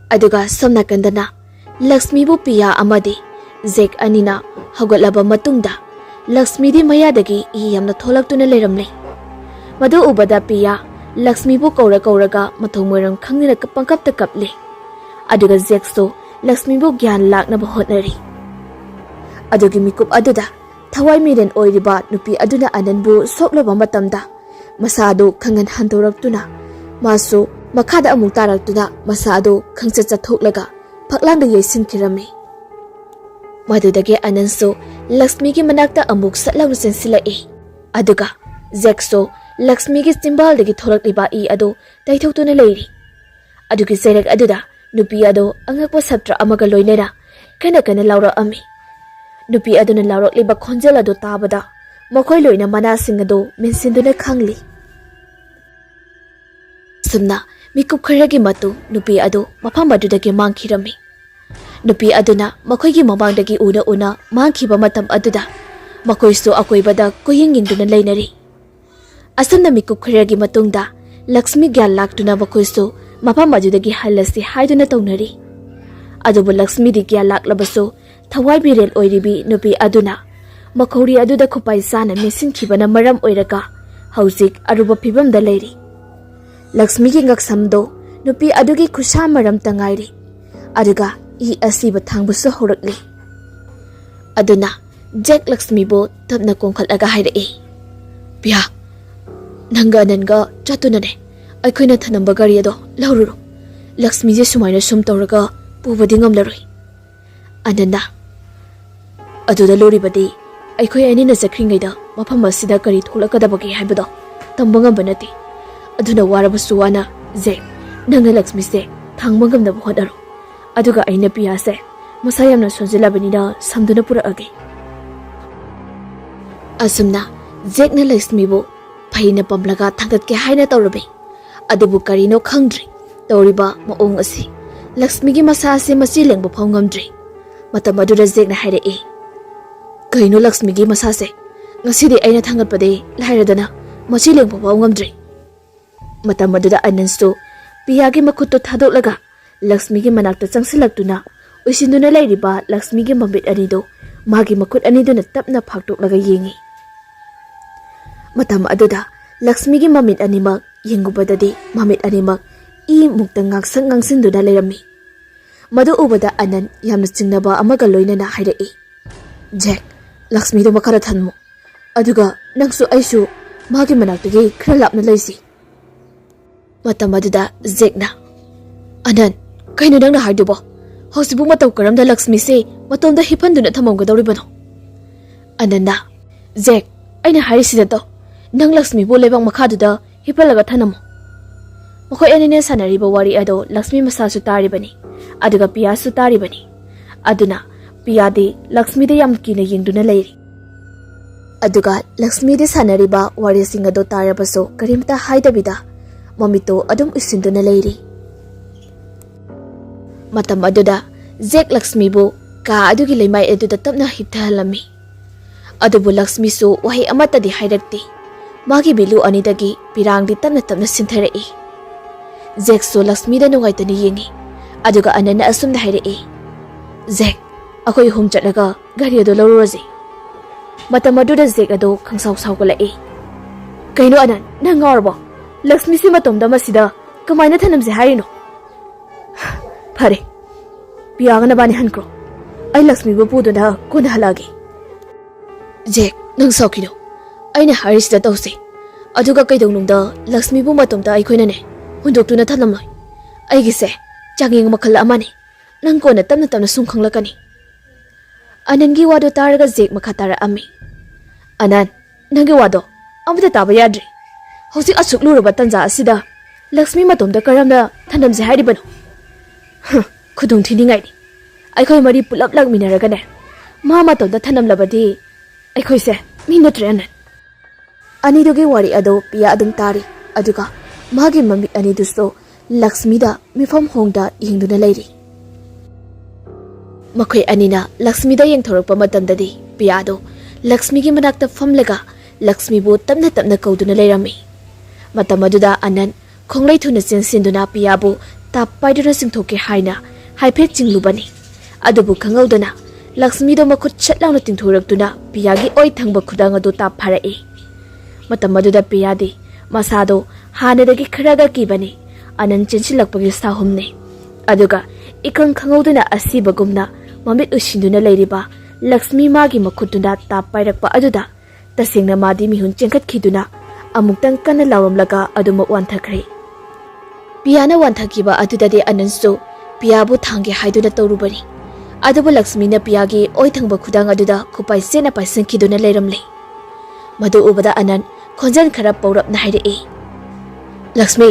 ꯑꯗꯨꯒ ꯁꯣꯝ ꯅꯥꯀꯟꯗꯅ ꯂꯛꯁꯃꯤꯕꯨ ꯄꯤꯌꯥ ꯑꯃꯗꯤ ꯖꯦꯛ ꯑꯅꯤꯅ ꯍꯧꯒꯠꯂꯕ ꯃꯇꯨꯡꯗ ꯂꯛꯁꯃꯤꯗꯤ ꯃꯌꯥꯗꯒꯤ ꯏ ꯌꯥꯝꯅ ꯊꯣꯛꯂꯛꯇꯨꯅ ꯂꯩꯔꯝꯂꯦ꯫ ꯃꯗꯨ ꯎꯕꯗ ꯄꯤꯌꯥ ꯂꯛꯁꯃꯤꯕꯨ ꯀꯧꯔ ꯀꯧꯔꯒ ꯃꯊꯧ ꯃꯔꯝ ꯈꯪꯗꯅ ꯀꯞ-, ꯄꯪꯀꯞꯇ ꯀꯞꯂꯦ꯫ ꯑꯗꯨꯒ ꯖꯦꯛꯁꯨ ꯂꯛꯁꯃꯤꯕꯨ ꯒ꯭ꯌꯥꯟ ꯂꯥꯛꯅꯕ ꯍꯣꯠꯅꯔꯤ꯫ ꯑꯗꯨꯒꯤ ꯃꯤꯀꯨꯞ ꯑꯗꯨꯗ ꯊꯋꯥꯏ ꯃꯤꯔꯦꯟ ꯑꯣꯏꯔꯤꯕ ꯅꯨꯄꯤ ꯑꯗꯨꯅ ꯑꯅꯟꯕꯨ ꯁꯣꯛꯂꯕ ꯃꯇꯝꯗ ꯃꯁꯥ ꯑꯗꯨ ꯈꯪꯍꯟ ꯍꯟꯗꯣꯔꯛꯇꯨꯅ ꯃꯥꯁꯨ ꯃꯈꯥꯗ ꯑꯃꯨꯛ ꯇꯥꯔꯛꯇꯨꯅ ꯃꯁꯥ ꯑꯗꯨ ꯈꯪꯆꯠ ꯆꯠꯊꯣꯛꯂꯒ ꯐꯛꯂꯥꯡꯗ ꯌꯩꯁꯤꯟꯈꯤꯔꯝꯃꯤ꯫ ꯃꯗꯨꯗꯒꯤ ꯑꯅꯟꯁꯨ ꯂꯛꯁꯃꯤꯒꯤ ꯃꯅꯥꯛꯇ ꯑꯃꯨꯛ ꯁꯠ ꯂꯥꯎꯅ ꯆꯦꯟꯁꯤꯜꯂꯛꯏ꯫ ꯑꯗꯨꯒ ꯖꯦꯛꯁꯨ ꯂꯛꯁꯃꯤꯒꯤ ꯆꯤꯝꯕꯥꯜꯗꯒꯤ ꯊꯣꯛꯂꯛꯂꯤꯕ ꯏ ꯑꯗꯨ ꯇꯩꯊꯣꯛꯇꯨꯅ ꯂꯩꯔꯤ꯫ ꯑꯗꯨꯒꯤ ꯆꯩꯔꯛ ꯑꯗꯨꯗ ꯅꯨꯄꯤ ꯑꯗꯨ ꯑꯉꯛꯄ ꯁꯥꯇ꯭ꯔ ꯑꯃꯒ ꯂꯣꯏꯅꯅ ꯀꯟꯅ ꯀꯟꯅ ꯂꯥꯎꯔꯛꯑꯝꯃꯤ꯫ ꯅꯨꯄꯤ ꯑꯗꯨꯅ ꯂꯥꯎꯔꯛꯂꯤꯕ ꯈꯣꯟꯖꯦꯜ ꯑꯗꯨ ꯇꯥꯕꯗ ꯃꯈꯣꯏ ꯂꯣꯏꯅ ꯃꯅꯥꯁꯤꯡ ꯑꯗꯨ ꯃꯦꯟꯁꯤꯟꯗꯨꯅ ꯈꯪꯂꯤ꯫ ꯑꯁꯨꯝꯅ ꯃꯤꯀꯨꯞ ꯈꯔꯒꯤ ꯃꯇꯨꯡ ꯅꯨꯄꯤ ꯑꯗꯨ ꯃꯐꯝ ꯑꯗꯨꯗꯒꯤ ꯃꯥꯡꯈꯤꯔꯝꯃꯤ꯫ ꯅꯨꯄꯤ ꯑꯗꯨꯅ ꯃꯈꯣꯏꯒꯤ ꯃꯃꯥꯡꯗꯒꯤ ꯎꯅ ꯎꯅ ꯃꯥꯡꯈꯤꯕ ꯃꯇꯝ ꯑꯗꯨꯗ ꯃꯈꯣꯏꯁꯨ ꯑꯀꯣꯏꯕꯗ ꯀꯣꯏꯌꯦꯡ ꯌꯦꯡꯗꯨꯅ ꯂꯩꯅꯔꯤ꯫ ꯑꯁꯨꯝꯅ ꯃꯤꯀꯨꯞ ꯈꯔꯒꯤ ꯃꯇꯨꯡꯗ ꯂꯛꯁꯃꯤ ꯒ꯭ꯌꯥꯟ ꯂꯥꯛꯇꯨꯅ ꯃꯈꯣꯏꯁꯨ ꯃꯐꯝ ꯑꯗꯨꯗꯒꯤ ꯍꯜꯂꯁꯤ ꯍꯥꯏꯗꯨꯅ ꯇꯧꯅꯔꯤ꯫ ꯑꯗꯨꯕꯨ ꯂꯛꯁꯃꯤꯗꯤ ꯒ꯭ꯌꯥꯟ ꯂꯥꯛꯂꯕꯁꯨ ꯊꯋꯥꯏ ꯃꯤꯔꯦꯜ ꯑꯣꯏꯔꯤꯕꯤ ꯅꯨꯄꯤ ꯑꯗꯨꯅ ꯃꯈꯧꯔꯤ ꯑꯗꯨꯗ ꯈꯨꯄꯥꯏ ꯆꯥꯅ ꯃꯦꯠꯁꯤꯟꯈꯤꯕꯅ ꯃꯔꯝ ꯑꯣꯏꯔꯒ ꯍꯧꯖꯤꯛ ꯑꯔꯨꯕ ꯐꯤꯕꯝꯗ ꯂꯩꯔꯤ꯫ ꯂꯛꯁꯃꯤꯒꯤ ꯉꯛꯁꯝꯗꯣ ꯅꯨꯄꯤ ꯑꯗꯨꯒꯤ ꯈꯨꯠꯁꯥ ꯃꯔꯝꯇ ꯉꯥꯏꯔꯤ꯫ ꯑꯗꯨꯒ ꯏ ꯑꯁꯤꯕ ꯊꯥꯡꯕꯁꯨ ꯍꯧꯔꯛꯂꯤ꯫ ꯑꯗꯨꯅ ꯖꯦꯛ ꯂꯛꯁꯃꯤꯕꯨ ꯇꯞꯅ ꯀꯣꯡꯈꯠꯂꯒ ꯍꯥꯏꯔꯛꯏ, "ꯄꯤꯌꯥ, ꯅꯪꯒ ꯑꯅꯟꯒ ꯆꯠꯇꯨꯅꯅꯦ ꯑꯩꯈꯣꯏꯅ ꯊꯅꯝꯕ ꯒꯥꯔꯤ ꯑꯗꯣ ꯂꯧꯔꯨꯔꯣ꯫ ꯂꯛꯁꯃꯤꯁꯦ ꯁꯨꯃꯥꯏꯅ ꯁꯨꯝ ꯇꯧꯔꯒ ꯄꯨꯕꯗꯤ ꯉꯝꯂꯔꯣꯏ꯫" ꯑꯅꯟꯅ, "ꯑꯗꯨꯗ ꯂꯨꯔꯤꯕꯗꯤ ꯑꯩꯈꯣꯏ ꯑꯅꯤꯅ ꯆꯠꯈ꯭ꯔꯤꯉꯩꯗ ꯃꯐꯝ ꯑꯁꯤꯗ ꯀꯔꯤ ꯊꯣꯛꯂꯛꯀꯗꯕꯒꯦ ꯍꯥꯏꯕꯗꯣ ꯇꯝꯕ ꯉꯝꯕ ꯅꯠꯇꯦ꯫ ꯑꯗꯨꯅ ꯋꯥꯔꯕꯁꯨ ꯋꯥꯅ, ꯖꯦꯛ, ꯅꯪꯅ ꯂꯛꯁꯃꯤꯁꯦ ꯊꯥꯡꯕ ꯉꯝꯅꯕ ꯍꯣꯠꯅꯔꯣ꯫ ꯑꯗꯨꯒ ꯑꯩꯅ ꯄꯤꯌꯥꯁꯦ ꯃꯁꯥ ꯌꯥꯝꯅ ꯁꯣꯟꯖꯤꯜꯂꯕꯅꯤꯅ ꯁꯝꯗꯨꯅ ꯄꯨꯔꯛꯑꯒꯦ꯫" ꯑꯁꯨꯝꯅ ꯖꯦꯛꯅ ꯂꯛꯁꯃꯤꯕꯨ ꯐꯩꯅ ꯄꯝꯂꯒ ꯊꯥꯡꯒꯠꯀꯦ ꯍꯥꯏꯅ ꯇꯧꯔꯝꯃꯤ꯫ ꯑꯗꯨꯕꯨ ꯀꯔꯤꯅꯣ ꯈꯪꯗ꯭ꯔꯦ ꯇꯧꯔꯤꯕ ꯃꯑꯣꯡ ꯑꯁꯤ꯫ ꯂꯛꯁꯃꯤꯒꯤ ꯃꯁꯥ ꯑꯁꯤ ꯃꯆꯤ ꯂꯦꯡꯕ ꯐꯥꯎ ꯉꯝꯗ꯭ꯔꯦ꯫ ꯃꯇꯝ ꯑꯗꯨꯗ ꯖꯦꯛꯅ ꯍꯥꯏꯔꯛꯏ, "ꯀꯩꯅꯣ ꯂꯛꯁꯃꯤꯒꯤ ꯃꯁꯥꯁꯦ? ꯉꯁꯤꯗꯤ ꯑꯩꯅ ꯊꯥꯡꯒꯠꯄꯗꯤ ꯂꯥꯏꯔꯗꯅ ꯃꯆꯤ ꯂꯦꯡꯕ ꯐꯥꯎ ꯉꯝꯗ꯭ꯔꯦ꯫" ꯃꯇꯝ ꯑꯗꯨꯗ ꯑꯅꯟꯁꯨ ꯄꯤꯌꯥꯒꯤ ꯃꯈꯨꯠꯇꯨ ꯊꯥꯗꯣꯛꯂꯒ ꯂꯛꯁꯃꯤꯒꯤ ꯃꯅꯥꯛꯇ ꯆꯪꯁꯤꯜꯂꯛꯇꯨꯅ ꯎꯏꯁꯤꯟꯗꯨꯅ ꯂꯩꯔꯤꯕ ꯂꯛꯁꯃꯤꯒꯤ ꯃꯃꯤꯠ ꯑꯅꯤꯗꯨ ꯃꯥꯒꯤ ꯃꯈꯨꯠ ꯑꯅꯤꯗꯨꯅ ꯇꯞꯅ ꯐꯥꯛꯇꯣꯛꯂꯒ ꯌꯦꯡꯉꯤ꯫ ꯃꯇꯝ ꯑꯗꯨꯗ ꯂꯛꯁꯃꯤꯒꯤ ꯃꯃꯤꯠ ꯑꯅꯤꯃꯛ ꯌꯦꯡꯉꯨꯕꯗꯗꯤ ꯃꯃꯤꯠ ꯑꯅꯤꯃꯛ ꯏ ꯃꯨꯛꯇ ꯉꯥꯡꯁꯪ ꯉꯥꯡꯁꯤꯟꯗꯨꯅ ꯂꯩꯔꯝꯃꯤ꯫ ꯃꯗꯨ ꯎꯕꯗ ꯑꯅꯟ ꯌꯥꯝꯅ ꯆꯤꯡꯅꯕ ꯑꯃꯒ ꯂꯣꯏꯅꯅ ꯍꯥꯏꯔꯛꯏ, "ꯖꯦꯛ, ꯂꯛꯁꯃꯤꯗꯣ ꯃꯈꯥꯗ ꯊꯝꯃꯨ꯫ ꯑꯗꯨꯒ ꯅꯪꯁꯨ ꯑꯩꯁꯨ ꯃꯥꯒꯤ ꯃꯅꯥꯛꯇꯒꯤ ꯈꯔ ꯂꯥꯞꯅ ꯂꯩꯁꯤ꯫" ꯃꯇꯝ ꯑꯗꯨꯗ ꯖꯦꯛꯅ, "ꯑꯅꯟ, ꯀꯩꯅꯣ ꯅꯪꯅ ꯍꯥꯏꯗꯨꯕꯣ? ꯍꯧꯖꯤꯛꯄꯨ ꯃꯇꯧ ꯀꯔꯝꯅ ꯂꯛꯁꯃꯤꯁꯦ ꯃꯇꯣꯝꯗ ꯍꯤꯞꯍꯟꯗꯨꯅ ꯊꯝꯃꯝꯒꯗꯧꯔꯤꯕꯅꯣ?" ꯑꯅꯟꯅ, "ꯖꯦꯛ, ꯑꯩꯅ ꯍꯥꯏꯔꯤꯁꯤꯗ ꯇꯧ꯫ ꯅꯪ ꯂꯛꯁꯃꯤꯕꯨ ꯂꯩꯕꯥꯛ ꯃꯈꯥꯗꯨꯗ ꯍꯤꯞꯍꯜꯂꯒ ꯊꯅꯝꯃꯨ꯫" ꯃꯈꯣꯏ ꯑꯅꯤꯅ ꯁꯥꯟꯅꯔꯤꯕ ꯋꯥꯔꯤ ꯑꯗꯣ ꯂꯛꯁꯃꯤ ꯃꯁꯥꯁꯨ ꯇꯥꯔꯤꯕꯅꯤ, ꯑꯗꯨꯒ ꯄꯤꯌꯥꯁꯨ ꯇꯥꯔꯤꯕꯅꯤ꯫ ꯑꯗꯨꯅ ꯄꯤꯌꯥꯗꯤ ꯂꯛꯁꯃꯤꯗ ꯌꯥꯝ ꯀꯤꯅ ꯌꯦꯡꯗꯨꯅ ꯂꯩꯔꯤ꯫ ꯑꯗꯨꯒ ꯂꯛꯁꯃꯤꯗ ꯁꯥꯟꯅꯔꯤꯕ ꯋꯥꯔꯤꯁꯤꯡ ꯑꯗꯨ ꯇꯥꯔꯕꯁꯨ ꯀꯔꯤꯝꯇ ꯍꯥꯏꯗꯕꯤꯗ ꯃꯃꯤꯠꯇꯨ ꯑꯗꯨꯝ ꯎꯏꯁꯤꯟꯗꯨꯅ ꯂꯩꯔꯤ꯫ ꯃꯇꯝ ꯑꯗꯨꯗ ꯖꯦꯛ ꯂꯛꯁꯃꯤꯕꯨ ꯀꯥ ꯑꯗꯨꯒꯤ ꯂꯩꯃꯥꯏ ꯑꯗꯨꯗ ꯇꯞꯅ ꯍꯤꯞꯊꯍꯜꯂꯝꯃꯤ꯫ ꯑꯗꯨꯕꯨ ꯂꯛꯁꯃꯤꯁꯨ ꯋꯥꯍꯩ ꯑꯃꯠꯇꯗꯤ ꯍꯥꯏꯔꯛꯇꯦ꯫ ꯃꯥꯒꯤ ꯃꯤꯠꯂꯨ ꯑꯅꯤꯗꯒꯤ ꯄꯤꯔꯥꯡꯗꯤ ꯇꯞꯅ ꯇꯞꯅ ꯁꯤꯟꯊꯔꯛꯏ꯫ ꯖꯦꯛꯁꯨ ꯂꯛꯁꯃꯤꯗ ꯅꯨꯡꯉꯥꯏꯇꯅ ꯌꯦꯡꯉꯤ꯫ ꯑꯗꯨꯒ ꯑꯅꯟꯅ ꯑꯁꯨꯝꯅ ꯍꯥꯏꯔꯛꯏ, "ꯖꯦꯛ, ꯑꯩꯈꯣꯏ ꯑꯍꯨꯝ ꯆꯠꯂꯒ ꯒꯥꯔꯤ ꯑꯗꯨ ꯂꯧꯔꯨꯔꯁꯤ꯫" ꯃꯇꯝ ꯑꯗꯨꯗ ꯖꯦꯛ ꯑꯗꯨ ꯈꯪꯁꯥꯎ ꯁꯥꯎꯒꯠꯂꯛꯏ꯫ "ꯀꯩꯅꯣ ꯑꯅꯟ, ꯅꯪ ꯉꯥꯎꯔꯕꯣ? ꯂꯛꯁꯃꯤꯁꯤ ꯃꯇꯣꯝꯗ ꯃꯁꯤꯗ ꯀꯃꯥꯏꯅ ꯊꯅꯝꯁꯦ ꯍꯥꯏꯔꯤꯅꯣ?" "ꯐꯔꯦ, ꯄꯤꯌꯥꯒ ꯅꯕꯥꯅꯤ ꯍꯟꯈ꯭ꯔꯣ꯫ ꯑꯩ ꯂꯛꯁꯃꯤꯕꯨ ꯄꯨꯗꯨꯅ ꯀꯣꯟꯅ ꯍꯜꯂꯛꯑꯒꯦ꯫" "ꯖꯦꯛ, ꯅꯪ ꯁꯥꯎꯈꯤꯅꯣ꯫ ꯑꯩꯅ ꯍꯥꯏꯔꯤꯁꯤꯗ ꯇꯧꯁꯦ꯫ ꯑꯗꯨꯒ ꯀꯩꯗꯧꯅꯨꯡꯗ ꯂꯛꯁꯃꯤꯕꯨ ꯃꯇꯣꯝꯇ ꯑꯩꯈꯣꯏꯅꯅꯦ ꯍꯨꯟꯗꯣꯛꯇꯨꯅ ꯊꯝꯂꯝꯂꯣꯏ꯫ ꯑꯩꯒꯤꯁꯦ ꯆꯥꯡꯌꯦꯡ ꯃꯈꯜ ꯑꯃꯅꯤ꯫ ꯅꯪ ꯀꯣꯟꯅ ꯇꯞꯅ ꯇꯞꯅ ꯁꯨꯝ ꯈꯪꯂꯛꯀꯅꯤ꯫" ꯑꯅꯟꯒꯤ ꯋꯥꯗꯨ ꯇꯥꯔꯒ ꯖꯦꯛ ꯃꯈꯥ ꯇꯥꯔꯛꯑꯝꯃꯤ꯫ "ꯑꯅꯟ, ꯅꯪꯒꯤ ꯋꯥꯗꯣ ꯑꯃꯠꯇ ꯇꯥꯕ ꯌꯥꯗ꯭ꯔꯦ꯫ ꯍꯧꯖꯤꯛ ꯑꯁꯨꯛ ꯂꯨꯔꯕ ꯇꯟꯖꯥ ꯑꯁꯤꯗ ꯂꯛꯁꯃꯤ ꯃꯇꯣꯝꯇ ꯀꯔꯝꯅ ꯊꯅꯝꯁꯦ ꯍꯥꯏꯔꯤꯕꯅꯣ? ꯍ, ꯈꯨꯗꯣꯡ ꯊꯤꯅꯤꯡꯉꯥꯏꯅꯤ꯫ ꯑꯩꯈꯣꯏ ꯃꯔꯤ ꯄꯨꯂꯞ ꯂꯥꯛꯃꯤꯟꯅꯔꯒꯅꯦ, ꯃꯥ ꯃꯇꯣꯝꯇ ꯊꯅꯝꯂꯕꯗꯤ ꯑꯩꯈꯣꯏꯁꯦ ꯃꯤ ꯅꯠꯇ꯭ꯔꯦ, ꯑꯅꯟ꯫" ꯑꯅꯤꯗꯨꯒꯤ ꯋꯥꯔꯤ ꯑꯗꯨ ꯄꯤꯌꯥ ꯑꯗꯨꯝ ꯇꯥꯔꯤ, ꯑꯗꯨꯒ ꯃꯥꯒꯤ ꯃꯃꯤꯠ ꯑꯅꯤꯗꯨꯁꯨ ꯂꯛꯁꯃꯤꯗ ꯃꯤꯐꯝ ꯍꯣꯡꯗ ꯌꯦꯡꯗꯨꯅ ꯂꯩꯔꯤ꯫ ꯃꯈꯣꯏ ꯑꯅꯤꯅ ꯂꯛꯁꯃꯤꯗ ꯌꯦꯡꯊꯣꯔꯛꯄ ꯃꯇꯝꯗꯗꯤ ꯄꯤꯌꯥꯗꯣ ꯂꯛꯁꯃꯤꯒꯤ ꯃꯅꯥꯛꯇ ꯐꯝꯂꯒ ꯂꯛꯁꯃꯤꯕꯨ ꯇꯞꯅ ꯇꯞꯅ ꯀꯧꯗꯨꯅ ꯂꯩꯔꯝꯃꯤ꯫ ꯃꯇꯝ ꯑꯗꯨꯗ ꯑꯅꯟ ꯈꯣꯡꯂꯩ ꯊꯨꯅ ꯆꯦꯟꯁꯤꯟꯗꯨꯅ ꯄꯤꯌꯥꯕꯨ ꯇꯥꯞ ꯄꯥꯏꯗꯨꯅ ꯆꯤꯡꯊꯣꯛꯀꯦ ꯍꯥꯏꯅ ꯍꯥꯏꯐꯦꯠ ꯆꯤꯡꯂꯨꯕꯅꯤ꯫ ꯑꯗꯨꯕꯨ ꯈꯪꯍꯧꯗꯅ ꯂꯛꯁꯃꯤꯗꯣ ꯃꯈꯨꯠ ꯁꯠ ꯂꯥꯎꯅ ꯇꯤꯡꯊꯣꯔꯛꯇꯨꯅ ꯄꯤꯌꯥꯒꯤ ꯑꯣꯏ ꯊꯪꯕ ꯈꯨꯗꯥꯡ ꯑꯗꯨ ꯇꯥꯞ ꯐꯥꯔꯛꯏ꯫ ꯃꯇꯝ ꯑꯗꯨꯗ ꯄꯤꯌꯥꯗꯤ ꯃꯁꯥꯗꯣ ꯍꯥꯟꯅꯗꯒꯤ ꯈꯔꯒ ꯀꯤꯕꯅꯤ꯫ ꯑꯅꯟ ꯆꯦꯟꯁꯤꯜꯂꯛꯄꯒꯤ ꯁꯥꯍꯨꯝꯅꯤ꯫ ꯑꯗꯨꯒ ꯏꯈꯪ ꯈꯪꯍꯧꯗꯅ ꯑꯁꯤꯕꯒꯨꯝꯅ ꯃꯃꯤꯠ ꯎꯏꯁꯤꯟꯗꯨꯅ ꯂꯩꯔꯤꯕ ꯂꯛꯁꯃꯤ ꯃꯥꯒꯤ ꯃꯈꯨꯠꯇꯨꯅ ꯇꯥꯞ ꯄꯥꯏꯔꯛꯄ ꯑꯗꯨꯗ ꯇꯁꯦꯡꯅ ꯃꯥꯗꯤ ꯃꯤꯍꯨꯟ ꯆꯦꯟꯈꯠꯈꯤꯗꯨꯅ ꯑꯃꯨꯛꯇꯪ ꯀꯟꯅ ꯂꯥꯎꯔꯝꯂꯒ ꯑꯗꯨꯃꯛ ꯋꯥꯟꯊꯈ꯭ꯔꯦ꯫ ꯄꯤꯌꯥꯅ ꯋꯥꯟꯊꯈꯤꯕ ꯑꯗꯨꯗꯗꯤ ꯑꯅꯟꯁꯨ ꯄꯤꯌꯥꯕꯨ ꯊꯥꯡꯒꯦ ꯍꯥꯏꯗꯨꯅ ꯇꯧꯔꯨꯕꯅꯤ꯫ ꯑꯗꯨꯕꯨ ꯂꯛꯁꯃꯤꯅ ꯄꯤꯌꯥꯒꯤ ꯑꯣꯏ ꯊꯪꯕ ꯈꯨꯗꯥꯡ ꯑꯗꯨꯗ ꯈꯨꯄꯥꯏ ꯆꯦꯠꯅ ꯄꯥꯏꯁꯤꯟꯈꯤꯗꯨꯅ ꯂꯩꯔꯝꯂꯦ꯫ ꯃꯗꯨ ꯎꯕꯗ ꯑꯅꯟ ꯈꯣꯟꯖꯦꯜ ꯈꯔ ꯄꯧꯔꯞꯅ ꯍꯥꯏꯔꯛꯏ, "ꯂꯛꯁꯃꯤ,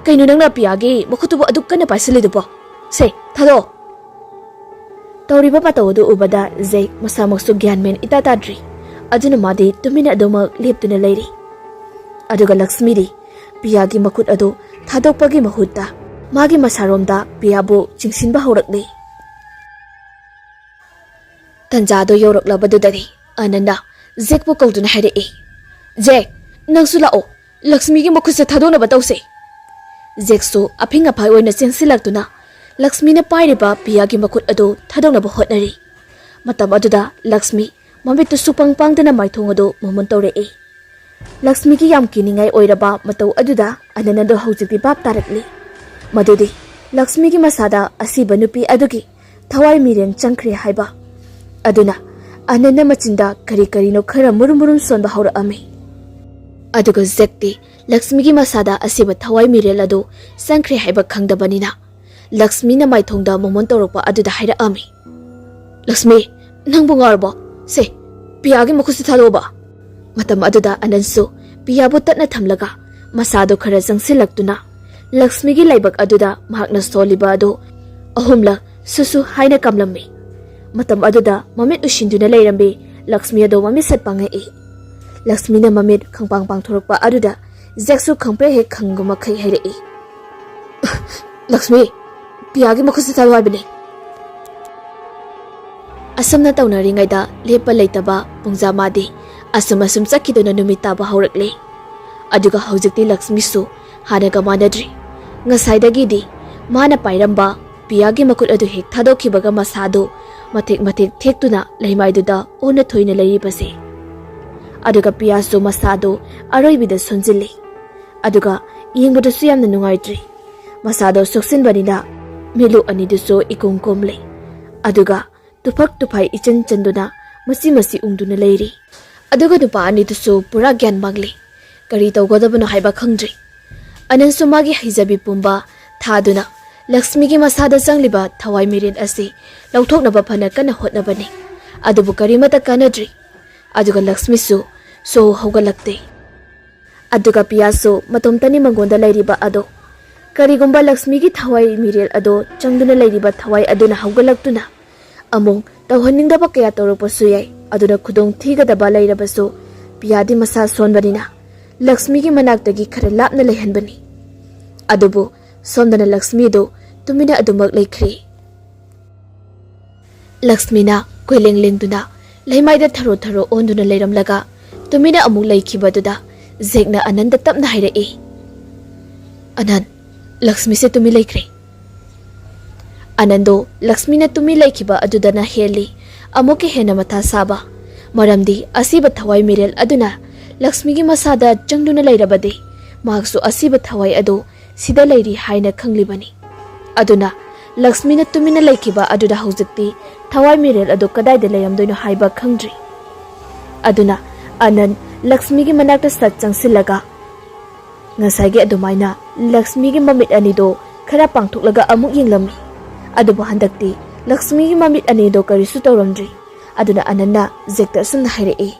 ꯀꯩꯅꯣ ꯅꯪꯅ ꯄꯤꯌꯥꯒꯤ ꯃꯈꯨꯠꯇꯨꯕꯨ ꯑꯗꯨꯛ ꯀꯟꯅ ꯄꯥꯏꯁꯤꯜꯂꯤꯗꯨꯕꯣ? ꯁꯦ, ꯊꯥꯗꯣꯛꯑꯣ!" ꯇꯧꯔꯤꯕ ꯃꯇꯧ ꯑꯗꯨ ꯎꯕꯗ ꯖꯦꯛ ꯃꯁꯥꯃꯛꯁꯨ ꯒ꯭ꯌꯥꯟ ꯃꯦꯟ ꯏꯇꯥ ꯇꯥꯗ꯭ꯔꯤ꯫ ꯑꯗꯨꯅ ꯃꯥꯗꯤ ꯇꯨꯃꯤꯟꯅ ꯑꯗꯨꯃꯛ ꯂꯦꯞꯇꯨꯅ ꯂꯩꯔꯤ꯫ ꯑꯗꯨꯒ ꯂꯛꯁꯃꯤꯗꯤ ꯄꯤꯌꯥꯒꯤ ꯃꯈꯨꯠ ꯑꯗꯨ ꯊꯥꯗꯣꯛꯄꯒꯤ ꯃꯍꯨꯠꯇ ꯃꯥꯒꯤ ꯃꯁꯥꯔꯣꯝꯗ ꯄꯤꯌꯥꯕꯨ ꯆꯤꯡꯁꯤꯟꯕ ꯍꯧꯔꯛꯂꯤ꯫ ꯇꯟꯖꯥꯗꯣ ꯌꯧꯔꯛꯂꯕꯗꯨꯗꯗꯤ ꯑꯅꯟꯅ ꯖꯦꯛꯄꯨ ꯀꯧꯗꯨꯅ ꯍꯥꯏꯔꯛꯏ, "ꯖꯦꯛ, ꯅꯪꯁꯨ ꯂꯥꯛꯑꯣ, ꯂꯛꯁꯃꯤꯒꯤ ꯃꯈꯨꯠꯁꯦ ꯊꯥꯗꯣꯛꯅꯕ ꯇꯧꯁꯦ!" ꯖꯦꯛꯁꯨ ꯑꯐꯤꯡ ꯑꯐꯥꯏ ꯑꯣꯏꯅ ꯆꯦꯟꯁꯤꯜꯂꯛꯇꯨꯅ ꯂꯛꯁꯃꯤꯅ ꯄꯥꯏꯔꯤꯕ ꯄꯤꯌꯥꯒꯤ ꯃꯈꯨꯠ ꯑꯗꯨ ꯊꯥꯗꯣꯛꯅꯕ ꯍꯣꯠꯅꯔꯤ꯫ ꯃꯇꯝ ꯑꯗꯨꯗ ꯂꯛꯁꯃꯤ ꯃꯃꯤꯠꯇꯨ ꯁꯨꯛꯄꯪ ꯄꯥꯡꯗꯅ ꯃꯥꯏꯊꯣꯡ ꯑꯗꯨ ꯃꯃꯨꯟ ꯇꯧꯔꯛꯏ꯫ ꯂꯛꯁꯃꯤꯒꯤ ꯌꯥꯝ ꯀꯤꯅꯤꯡꯉꯥꯏ ꯑꯣꯏꯔꯕ ꯃꯇꯧ ꯑꯗꯨꯗ ꯑꯅꯟꯗꯣ ꯍꯧꯖꯤꯛꯇꯤ ꯚꯥꯞ ꯇꯥꯔꯛꯂꯤ꯫ ꯃꯗꯨꯗꯤ ꯂꯛꯁꯃꯤꯒꯤ ꯃꯁꯥꯗ ꯑꯁꯤꯕ ꯅꯨꯄꯤ ꯑꯗꯨꯒꯤ ꯊꯋꯥꯏ ꯃꯤꯔꯦꯟ ꯆꯪꯈ꯭ꯔꯦ ꯍꯥꯏꯕ꯫ ꯑꯗꯨꯅ ꯑꯅꯟꯅ ꯃꯆꯤꯟꯗ ꯀꯔꯤ ꯀꯔꯤꯅꯣ ꯈꯔ ꯃꯨꯔꯨꯝ ꯃꯨꯔꯨꯝ ꯁꯣꯟꯕ ꯍꯧꯔꯛꯑꯝꯃꯤ꯫ ꯑꯗꯨꯒ ꯖꯦꯛꯇꯤ ꯂꯛꯁꯃꯤꯒꯤ ꯃꯁꯥꯗ ꯑꯁꯤꯕ ꯊꯋꯥꯏ ꯃꯤꯔꯦꯜ ꯑꯗꯨ ꯆꯪꯈ꯭ꯔꯦ ꯍꯥꯏꯕ ꯈꯪꯗꯕꯅꯤꯅ ꯂꯛꯁꯃꯤꯅ ꯃꯥꯏꯊꯣꯡꯗ ꯃꯃꯣꯟ ꯇꯧꯔꯛꯄ ꯑꯗꯨꯗ ꯍꯥꯏꯔꯛꯑꯝꯃꯤ, "ꯂꯛꯁꯃꯤ, ꯅꯪꯕꯨ ꯉꯥꯎꯔꯕꯣ? ꯁꯦ, ꯄꯤꯌꯥꯒꯤ ꯃꯈꯨꯠꯁꯤ ꯊꯥꯗꯣꯛꯑꯣꯕ!" ꯃꯇꯝ ꯑꯗꯨꯗ ꯑꯅꯟꯁꯨ ꯄꯤꯌꯥꯕꯨ ꯇꯠꯅ ꯊꯝꯂꯒ ꯃꯁꯥꯗꯨ ꯈꯔ ꯆꯪꯁꯤꯜꯂꯛꯇꯨꯅ ꯂꯛꯁꯃꯤꯒꯤ ꯂꯥꯏꯕꯛ ꯑꯗꯨꯗ ꯃꯍꯥꯛꯅ ꯁꯣꯜꯂꯤꯕ ꯑꯗꯨ ꯑꯍꯨꯝꯂꯛ ꯁꯨꯁꯨ ꯍꯥꯏꯅ ꯀꯥꯝꯂꯝꯃꯤ꯫ ꯃꯇꯝ ꯑꯗꯨꯗ ꯃꯃꯤꯠ ꯎꯏꯁꯤꯟꯗꯨꯅ ꯂꯩꯔꯝꯕꯤ ꯂꯛꯁꯃꯤ ꯑꯗꯨ ꯃꯃꯤꯠ ꯁꯠ ꯄꯥꯡꯉꯛꯏ꯫ ꯂꯛꯁꯃꯤꯅ ꯃꯃꯤꯠ ꯈꯪꯄꯥꯡ ꯄꯥꯡꯊꯣꯔꯛꯄ ꯑꯗꯨꯗ ꯖꯦꯛꯁꯨ ꯈꯪꯄ꯭ꯔꯦꯛ ꯍꯦꯛ ꯈꯪꯕ ꯃꯈꯩ ꯍꯥꯏꯔꯛꯏ, "ꯂꯛꯁꯃꯤ, ꯄꯤꯌꯥꯒꯤ ꯃꯈꯨꯠꯁꯤ ꯊꯥꯗꯣꯛ ꯍꯥꯏꯕꯅꯤ!" ꯑꯁꯨꯝꯅ ꯇꯧꯅꯔꯤꯉꯩꯗ ꯂꯦꯞꯄ ꯂꯩꯇꯕ ꯄꯨꯡꯖꯥ ꯃꯥꯗꯤ ꯑꯁꯨꯝ ꯑꯁꯨꯝ ꯆꯠꯈꯤꯗꯨꯅ ꯅꯨꯃꯤꯠ ꯇꯥꯕ ꯍꯧꯔꯛꯂꯦ꯫ ꯑꯗꯨꯒ ꯍꯧꯖꯤꯛꯇꯤ ꯂꯛꯁꯃꯤꯁꯨ ꯍꯥꯟꯅꯒ ꯃꯥꯟꯅꯗ꯭ꯔꯤ꯫ ꯉꯁꯥꯏꯗꯒꯤꯗꯤ ꯃꯥꯅ ꯄꯥꯏꯔꯝꯕ ꯄꯤꯌꯥꯒꯤ ꯃꯈꯨꯠ ꯑꯗꯨ ꯍꯦꯛ ꯊꯥꯗꯣꯛꯈꯤꯕꯒ ꯃꯁꯥꯗꯨ ꯃꯊꯦꯛ ꯃꯊꯦꯛ ꯊꯦꯛꯇꯨꯅ ꯂꯩꯃꯥꯏꯗꯨꯗ ꯑꯣꯟꯅ ꯊꯣꯏꯅ ꯂꯩꯔꯤꯕꯁꯦ꯫ ꯑꯗꯨꯒ ꯄꯤꯌꯥꯁꯨ ꯃꯁꯥꯗꯣ ꯑꯔꯣꯏꯕꯤꯗ ꯁꯣꯟꯖꯤꯜꯂꯤ꯫ ꯑꯗꯨꯒ ꯌꯦꯡꯕꯗꯁꯨ ꯌꯥꯝꯅ ꯅꯨꯡꯉꯥꯏꯇ꯭ꯔꯤ꯫ ꯃꯁꯥꯗꯣ ꯁꯣꯛꯆꯤꯟꯕꯅꯤꯅ ꯃꯤꯠꯂꯨ ꯑꯅꯤꯗꯨꯁꯨ ꯏꯀꯨꯝ ꯀꯨꯝꯂꯤ꯫ ꯑꯗꯨꯒ ꯇꯨꯐꯛ ꯇꯨꯐꯥꯏ ꯏꯆꯟ ꯆꯟꯗꯨꯅ ꯃꯆꯤ ꯃꯆꯤ ꯎꯪꯗꯨꯅ ꯂꯩꯔꯤ꯫ ꯑꯗꯨꯒ ꯅꯨꯄꯥ ꯑꯅꯤꯗꯨꯁꯨ ꯄꯨꯔꯥ ꯒ꯭ꯌꯥꯟ ꯃꯥꯡꯂꯤ꯫ ꯀꯔꯤ ꯇꯧꯒꯗꯕꯅꯣ ꯍꯥꯏꯕ ꯈꯪꯗ꯭ꯔꯤ꯫ ꯑꯅꯟꯁꯨ ꯃꯥꯒꯤ ꯍꯩꯖꯕꯤ ꯄꯨꯝꯕ ꯊꯥꯗꯨꯅ ꯂꯛꯁꯃꯤꯒꯤ ꯃꯁꯥꯗ ꯆꯪꯂꯤꯕ ꯊꯋꯥꯏ ꯃꯤꯔꯦꯜ ꯑꯁꯤ ꯂꯧꯊꯣꯛꯅꯕ ꯐꯅ ꯀꯟꯅ ꯍꯣꯠꯅꯕꯅꯤ꯫ ꯑꯗꯨꯕꯨ ꯀꯔꯤꯃꯠꯇ ꯀꯥꯟꯅꯗ꯭ꯔꯤ꯫ ꯑꯗꯨꯒ ꯂꯛꯁꯃꯤꯁꯨ ꯁꯣ ꯍꯧꯒꯠꯂꯛꯇꯦ꯫ ꯑꯗꯨꯒ ꯄꯤꯌꯥꯁꯨ ꯃꯇꯣꯝꯇꯅꯤ ꯃꯉꯣꯟꯗ ꯂꯩꯔꯤꯕ ꯑꯗꯣ꯫ ꯀꯔꯤꯒꯨꯝꯕ ꯂꯛꯁꯃꯤꯒꯤ ꯊꯋꯥꯏ ꯃꯤꯔꯦꯜ ꯑꯗꯣ ꯆꯪꯗꯨꯅ ꯂꯩꯔꯤꯕ ꯊꯋꯥꯏ ꯑꯗꯨꯅ ꯍꯧꯒꯠꯂꯛꯇꯨꯅ ꯑꯃꯨꯛ ꯇꯧꯍꯟꯅꯤꯡꯗꯕ ꯀꯌꯥ ꯇꯧꯔꯛꯄꯁꯨ ꯌꯥꯏ꯫ ꯑꯗꯨꯅ ꯈꯨꯗꯣꯡ ꯊꯤꯒꯗꯕ ꯂꯩꯔꯕꯁꯨ ꯄꯤꯌꯥꯗꯤ ꯃꯁꯥ ꯁꯣꯟꯕꯅꯤꯅ ꯂꯛꯁꯃꯤꯒꯤ ꯃꯅꯥꯛꯇꯒꯤ ꯈꯔ ꯂꯥꯞꯅ ꯂꯩꯍꯟꯕꯅꯤ꯫ ꯑꯗꯨꯕꯨ ꯁꯣꯝꯗꯅ ꯂꯛꯁꯃꯤꯗꯨ ꯇꯨꯃꯤꯟꯅ ꯑꯗꯨꯃꯛ ꯂꯩꯈ꯭ꯔꯤ꯫ ꯂꯛꯁꯃꯤꯅ ꯀꯣꯏꯂꯦꯡ ꯂꯦꯡꯗꯨꯅ ꯂꯩꯃꯥꯏꯗ ꯊꯔꯣ ꯊꯔꯣ ꯑꯣꯟꯗꯨꯅ ꯂꯩꯔꯝꯂꯒ ꯇꯨꯃꯤꯟꯅ ꯑꯃꯨꯛ ꯂꯩꯈꯤꯕꯗꯨꯗ ꯖꯦꯛꯅ ꯑꯅꯟꯗ ꯇꯞꯅ ꯍꯥꯏꯔꯛꯏ, "ꯑꯅꯟ, ꯂꯛꯁꯃꯤꯁꯦ ꯇꯨꯃꯤꯟ ꯂꯩꯈ꯭ꯔꯦ꯫" ꯑꯅꯟꯗꯣ ꯂꯛꯁꯃꯤꯅ ꯇꯨꯃꯤꯟ ꯂꯩꯈꯤꯕ ꯑꯗꯨꯗꯅ ꯍꯦꯜꯂꯤ ꯑꯃꯨꯛꯀ ꯍꯦꯟꯅ ꯃꯊꯥ ꯁꯥꯕ꯫ ꯃꯔꯝꯗꯤ ꯑꯁꯤꯕ ꯊꯋꯥꯏ ꯃꯤꯔꯦꯜ ꯑꯗꯨꯅ ꯂꯛꯁꯃꯤꯒꯤ ꯃꯁꯥꯗ ꯆꯪꯗꯨꯅ ꯂꯩꯔꯕꯗꯤ ꯃꯍꯥꯛꯁꯨ ꯑꯁꯤꯕ ꯊꯋꯥꯏ ꯑꯗꯨ ꯁꯤꯗ ꯂꯩꯔꯤ ꯍꯥꯏꯅ ꯈꯪꯂꯤꯕꯅꯤ꯫ ꯑꯗꯨꯅ ꯂꯛꯁꯃꯤꯅ ꯇꯨꯃꯤꯟꯅ ꯂꯩꯈꯤꯕ ꯑꯗꯨꯗ ꯍꯧꯖꯤꯛꯇꯤ ꯊꯋꯥꯏ ꯃꯤꯔꯦꯜ ꯑꯗꯨ ꯀꯗꯥꯏꯗ ꯂꯩꯔꯝꯗꯣꯏꯅꯣ ꯍꯥꯏꯕ ꯈꯪꯗ꯭ꯔꯤ꯫ ꯑꯗꯨꯅ ꯑꯅꯟ ꯂꯛꯁꯃꯤꯒꯤ ꯃꯅꯥꯛꯇ ꯁꯠ ꯆꯪꯁꯤꯜꯂꯒ ꯉꯁꯥꯏꯒꯤ ꯑꯗꯨꯃꯥꯏꯅ ꯂꯛꯁꯃꯤꯒꯤ ꯃꯃꯤꯠ ꯑꯅꯤꯗꯣ ꯈꯔ ꯄꯥꯡꯊꯣꯛꯂꯒ ꯑꯃꯨꯛ ꯌꯦꯡꯂꯝꯃꯤ꯫ ꯑꯗꯨꯕꯨ ꯍꯟꯗꯛꯇꯤ ꯂꯛꯁꯃꯤꯒꯤ ꯃꯃꯤꯠ ꯑꯅꯤꯗꯣ ꯀꯔꯤꯁꯨ ꯇꯧꯔꯝꯗ꯭ꯔꯤ꯫ ꯑꯗꯨꯅ ꯑꯅꯟꯅ ꯖꯦꯛꯇ ꯑꯁꯨꯝꯅ ꯍꯥꯏꯔꯛꯏ,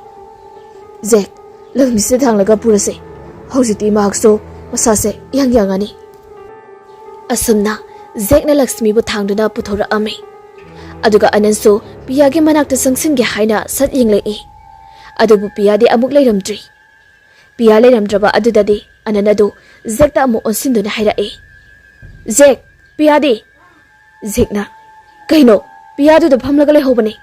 "ꯖꯦꯛ, ꯂꯛꯁꯃꯤꯁꯦ ꯊꯥꯡꯂꯒ ꯄꯨꯔꯁꯦ꯫ ꯍꯧꯖꯤꯛꯇꯤ ꯃꯍꯥꯛꯁꯨ ꯃꯁꯥꯁꯦ ꯏꯌꯥꯡ ꯌꯥꯡꯉꯅꯤ꯫" ꯑꯁꯨꯝꯅ ꯖꯦꯛꯅ ꯂꯛꯁꯃꯤꯕꯨ ꯊꯥꯡꯗꯨꯅ ꯄꯨꯊꯣꯔꯛꯑꯝꯃꯤ꯫ ꯑꯗꯨꯒ ꯑꯅꯟꯁꯨ ꯄꯤꯌꯥꯒꯤ ꯃꯅꯥꯛꯇ ꯆꯪꯁꯤꯟꯒꯦ ꯍꯥꯏꯅ ꯁꯠ ꯌꯦꯡꯂꯛꯏ꯫ ꯑꯗꯨꯕꯨ ꯄꯤꯌꯥꯗꯤ ꯑꯃꯨꯛ ꯂꯩꯔꯝꯗ꯭ꯔꯤ꯫ ꯄꯤꯌꯥ ꯂꯩꯔꯝꯗ꯭ꯔꯕ ꯑꯗꯨꯗꯗꯤ ꯑꯅꯟ ꯑꯗꯨ ꯖꯦꯛꯇ ꯑꯃꯨꯛ ꯑꯣꯟꯁꯤꯟꯗꯨꯅ ꯍꯥꯏꯔꯛꯏ, "ꯖꯦꯛ, ꯄꯤꯌꯥꯗꯤ?" ꯖꯦꯛꯅ, "ꯀꯩꯅꯣ? ꯄꯤꯌꯥꯗꯨꯗ ꯐꯝꯂꯒ ꯂꯩꯍꯧꯕꯅꯤ꯫"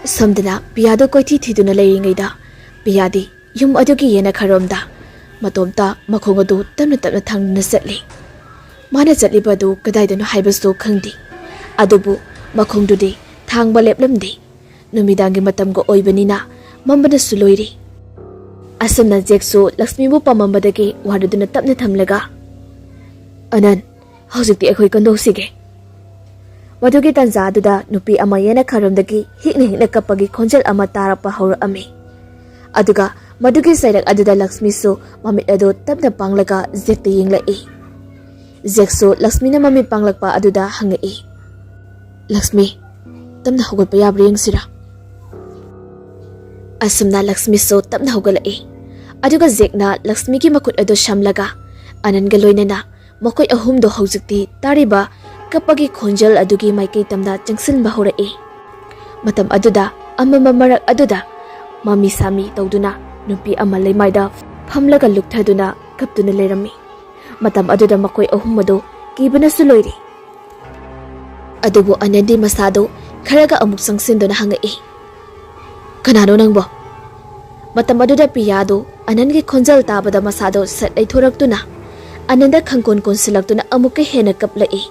ꯁꯣꯝꯗꯅ ꯄꯤꯌꯥꯗꯨ ꯀꯣꯏꯊꯤ ꯊꯤꯗꯨꯅ ꯂꯩꯔꯤꯉꯩꯗ ꯄꯤꯌꯥꯗꯤ ꯌꯨꯝ ꯑꯗꯨꯒꯤ ꯌꯦꯅꯈꯥꯔꯣꯝꯗ ꯃꯇꯣꯝꯇ ꯃꯈꯣꯡ ꯑꯗꯨ ꯇꯞꯅ ꯇꯞꯅ ꯊꯥꯡꯗꯨꯅ ꯆꯠꯂꯤ꯫ ꯃꯥꯅ ꯆꯠꯂꯤꯕ ꯑꯗꯨ ꯀꯗꯥꯏꯗꯅꯣ ꯍꯥꯏꯕꯁꯨ ꯈꯪꯗꯦ꯫ ꯑꯗꯨꯕꯨ ꯃꯈꯣꯡꯗꯨꯗꯤ ꯊꯥꯡꯕ ꯂꯦꯞꯂꯝꯗꯦ꯫ ꯅꯨꯃꯤꯗꯥꯡꯒꯤ ꯃꯇꯝꯒ ꯑꯣꯏꯕꯅꯤꯅ ꯃꯝꯕꯅꯁꯨ ꯂꯣꯏꯔꯤ꯫ ꯑꯁꯨꯝꯅ ꯖꯦꯛꯁꯨ ꯂꯛꯁꯃꯤꯕꯨ ꯄꯥꯝꯃꯝꯕꯗꯒꯤ ꯋꯥꯔꯗꯨꯅ ꯇꯞꯅ ꯊꯝꯂꯒ, "ꯑꯅꯟ, ꯍꯧꯖꯤꯛꯇꯤ ꯑꯩꯈꯣꯏ ꯀꯟꯗꯧꯁꯤꯒꯦ꯫" ꯃꯗꯨꯒꯤ ꯇꯥꯟꯖꯥ ꯑꯗꯨꯗ ꯅꯨꯄꯤ ꯑꯃ ꯌꯦꯅꯈꯥꯔꯣꯝꯗꯒꯤ ꯍꯤꯛꯅ ꯍꯤꯛꯅ ꯀꯞꯄꯒꯤ ꯈꯣꯟꯖꯦꯜ ꯑꯃ ꯇꯥꯔꯛꯄ ꯍꯧꯔꯛꯑꯝꯃꯤ꯫ ꯑꯗꯨꯒ ꯃꯗꯨꯒꯤ ꯆꯩꯔꯛ ꯑꯗꯨꯗ ꯂꯛꯁꯃꯤꯁꯨ ꯃꯃꯤꯠ ꯑꯗꯨ ꯇꯞꯅ ꯄꯥꯡꯂꯒ ꯖꯦꯛꯇ ꯌꯦꯡꯂꯛꯏ꯫ ꯖꯦꯛꯁꯨ ꯂꯛꯁꯃꯤꯅ ꯃꯃꯤꯠ ꯄꯥꯡꯂꯛꯄ ꯑꯗꯨꯗ ꯍꯪꯉꯛꯏ, "ꯂꯛꯁꯃꯤ, ꯇꯞꯅ ꯍꯧꯒꯠꯄ ꯌꯥꯕ꯭ꯔꯥ ꯌꯦꯡꯁꯤꯔꯥ?" ꯑꯁꯨꯝꯅ ꯂꯛꯁꯃꯤꯁꯨ ꯇꯞꯅ ꯍꯧꯒꯠꯂꯛꯏ꯫ ꯑꯗꯨꯒ ꯖꯦꯛꯅ ꯂꯛꯁꯃꯤꯒꯤ ꯃꯈꯨꯠ ꯑꯗꯨ ꯁꯝꯂꯒ ꯑꯅꯟꯒ ꯂꯣꯏꯅꯅ ꯃꯈꯣꯏ ꯑꯍꯨꯝꯗꯣ ꯍꯧꯖꯤꯛꯇꯤ ꯇꯥꯔꯤꯕ ꯀꯞꯄꯒꯤ ꯈꯣꯟꯖꯦꯜ ꯑꯗꯨꯒꯤ ꯃꯥꯏꯀꯩ ꯇꯝꯅ ꯆꯪꯁꯤꯟꯕ ꯍꯧꯔꯛꯏ꯫ ꯃꯇꯝ ꯑꯗꯨꯗ ꯑꯃꯝꯕ ꯃꯔꯛ ꯑꯗꯨꯗ ꯃꯃꯤ ꯁꯥꯃꯤ ꯇꯧꯗꯨꯅ ꯅꯨꯄꯤ ꯑꯃ ꯂꯩꯃꯥꯏꯗ ꯐꯝꯂꯒ ꯂꯨꯞꯊꯗꯨꯅ ꯀꯞꯇꯨꯅ ꯂꯩꯔꯝꯃꯤ꯫ ꯃꯇꯝ ꯑꯗꯨꯗ ꯃꯈꯣꯏ ꯑꯍꯨꯝ ꯑꯗꯨ ꯀꯤꯕꯅꯁꯨ ꯂꯣꯏꯔꯦ꯫ ꯑꯗꯨꯕꯨ ꯑꯅꯟꯗꯤ ꯃꯁꯥꯗꯨ ꯈꯔꯒ ꯑꯃꯨꯛ ꯆꯪꯁꯤꯟꯗꯨꯅ ꯍꯪꯉꯛꯏ, "ꯀꯅꯥꯅꯣ ꯅꯪꯕꯣ?" ꯃꯇꯝ ꯑꯗꯨꯗ ꯄꯤꯌꯥꯗꯨ ꯑꯅꯟꯒꯤ ꯈꯣꯟꯖꯦꯜ ꯇꯥꯕꯗ ꯃꯁꯥꯗꯣ ꯁꯠ ꯂꯩꯊꯣꯔꯛꯇꯨꯅ ꯑꯅꯟꯗ ꯈꯪꯀꯣꯟ ꯀꯣꯟꯁꯤꯜꯂꯛꯇꯨꯅ ꯑꯃꯨꯛꯀ ꯍꯦꯟꯅ ꯀꯞꯂꯛꯏ꯫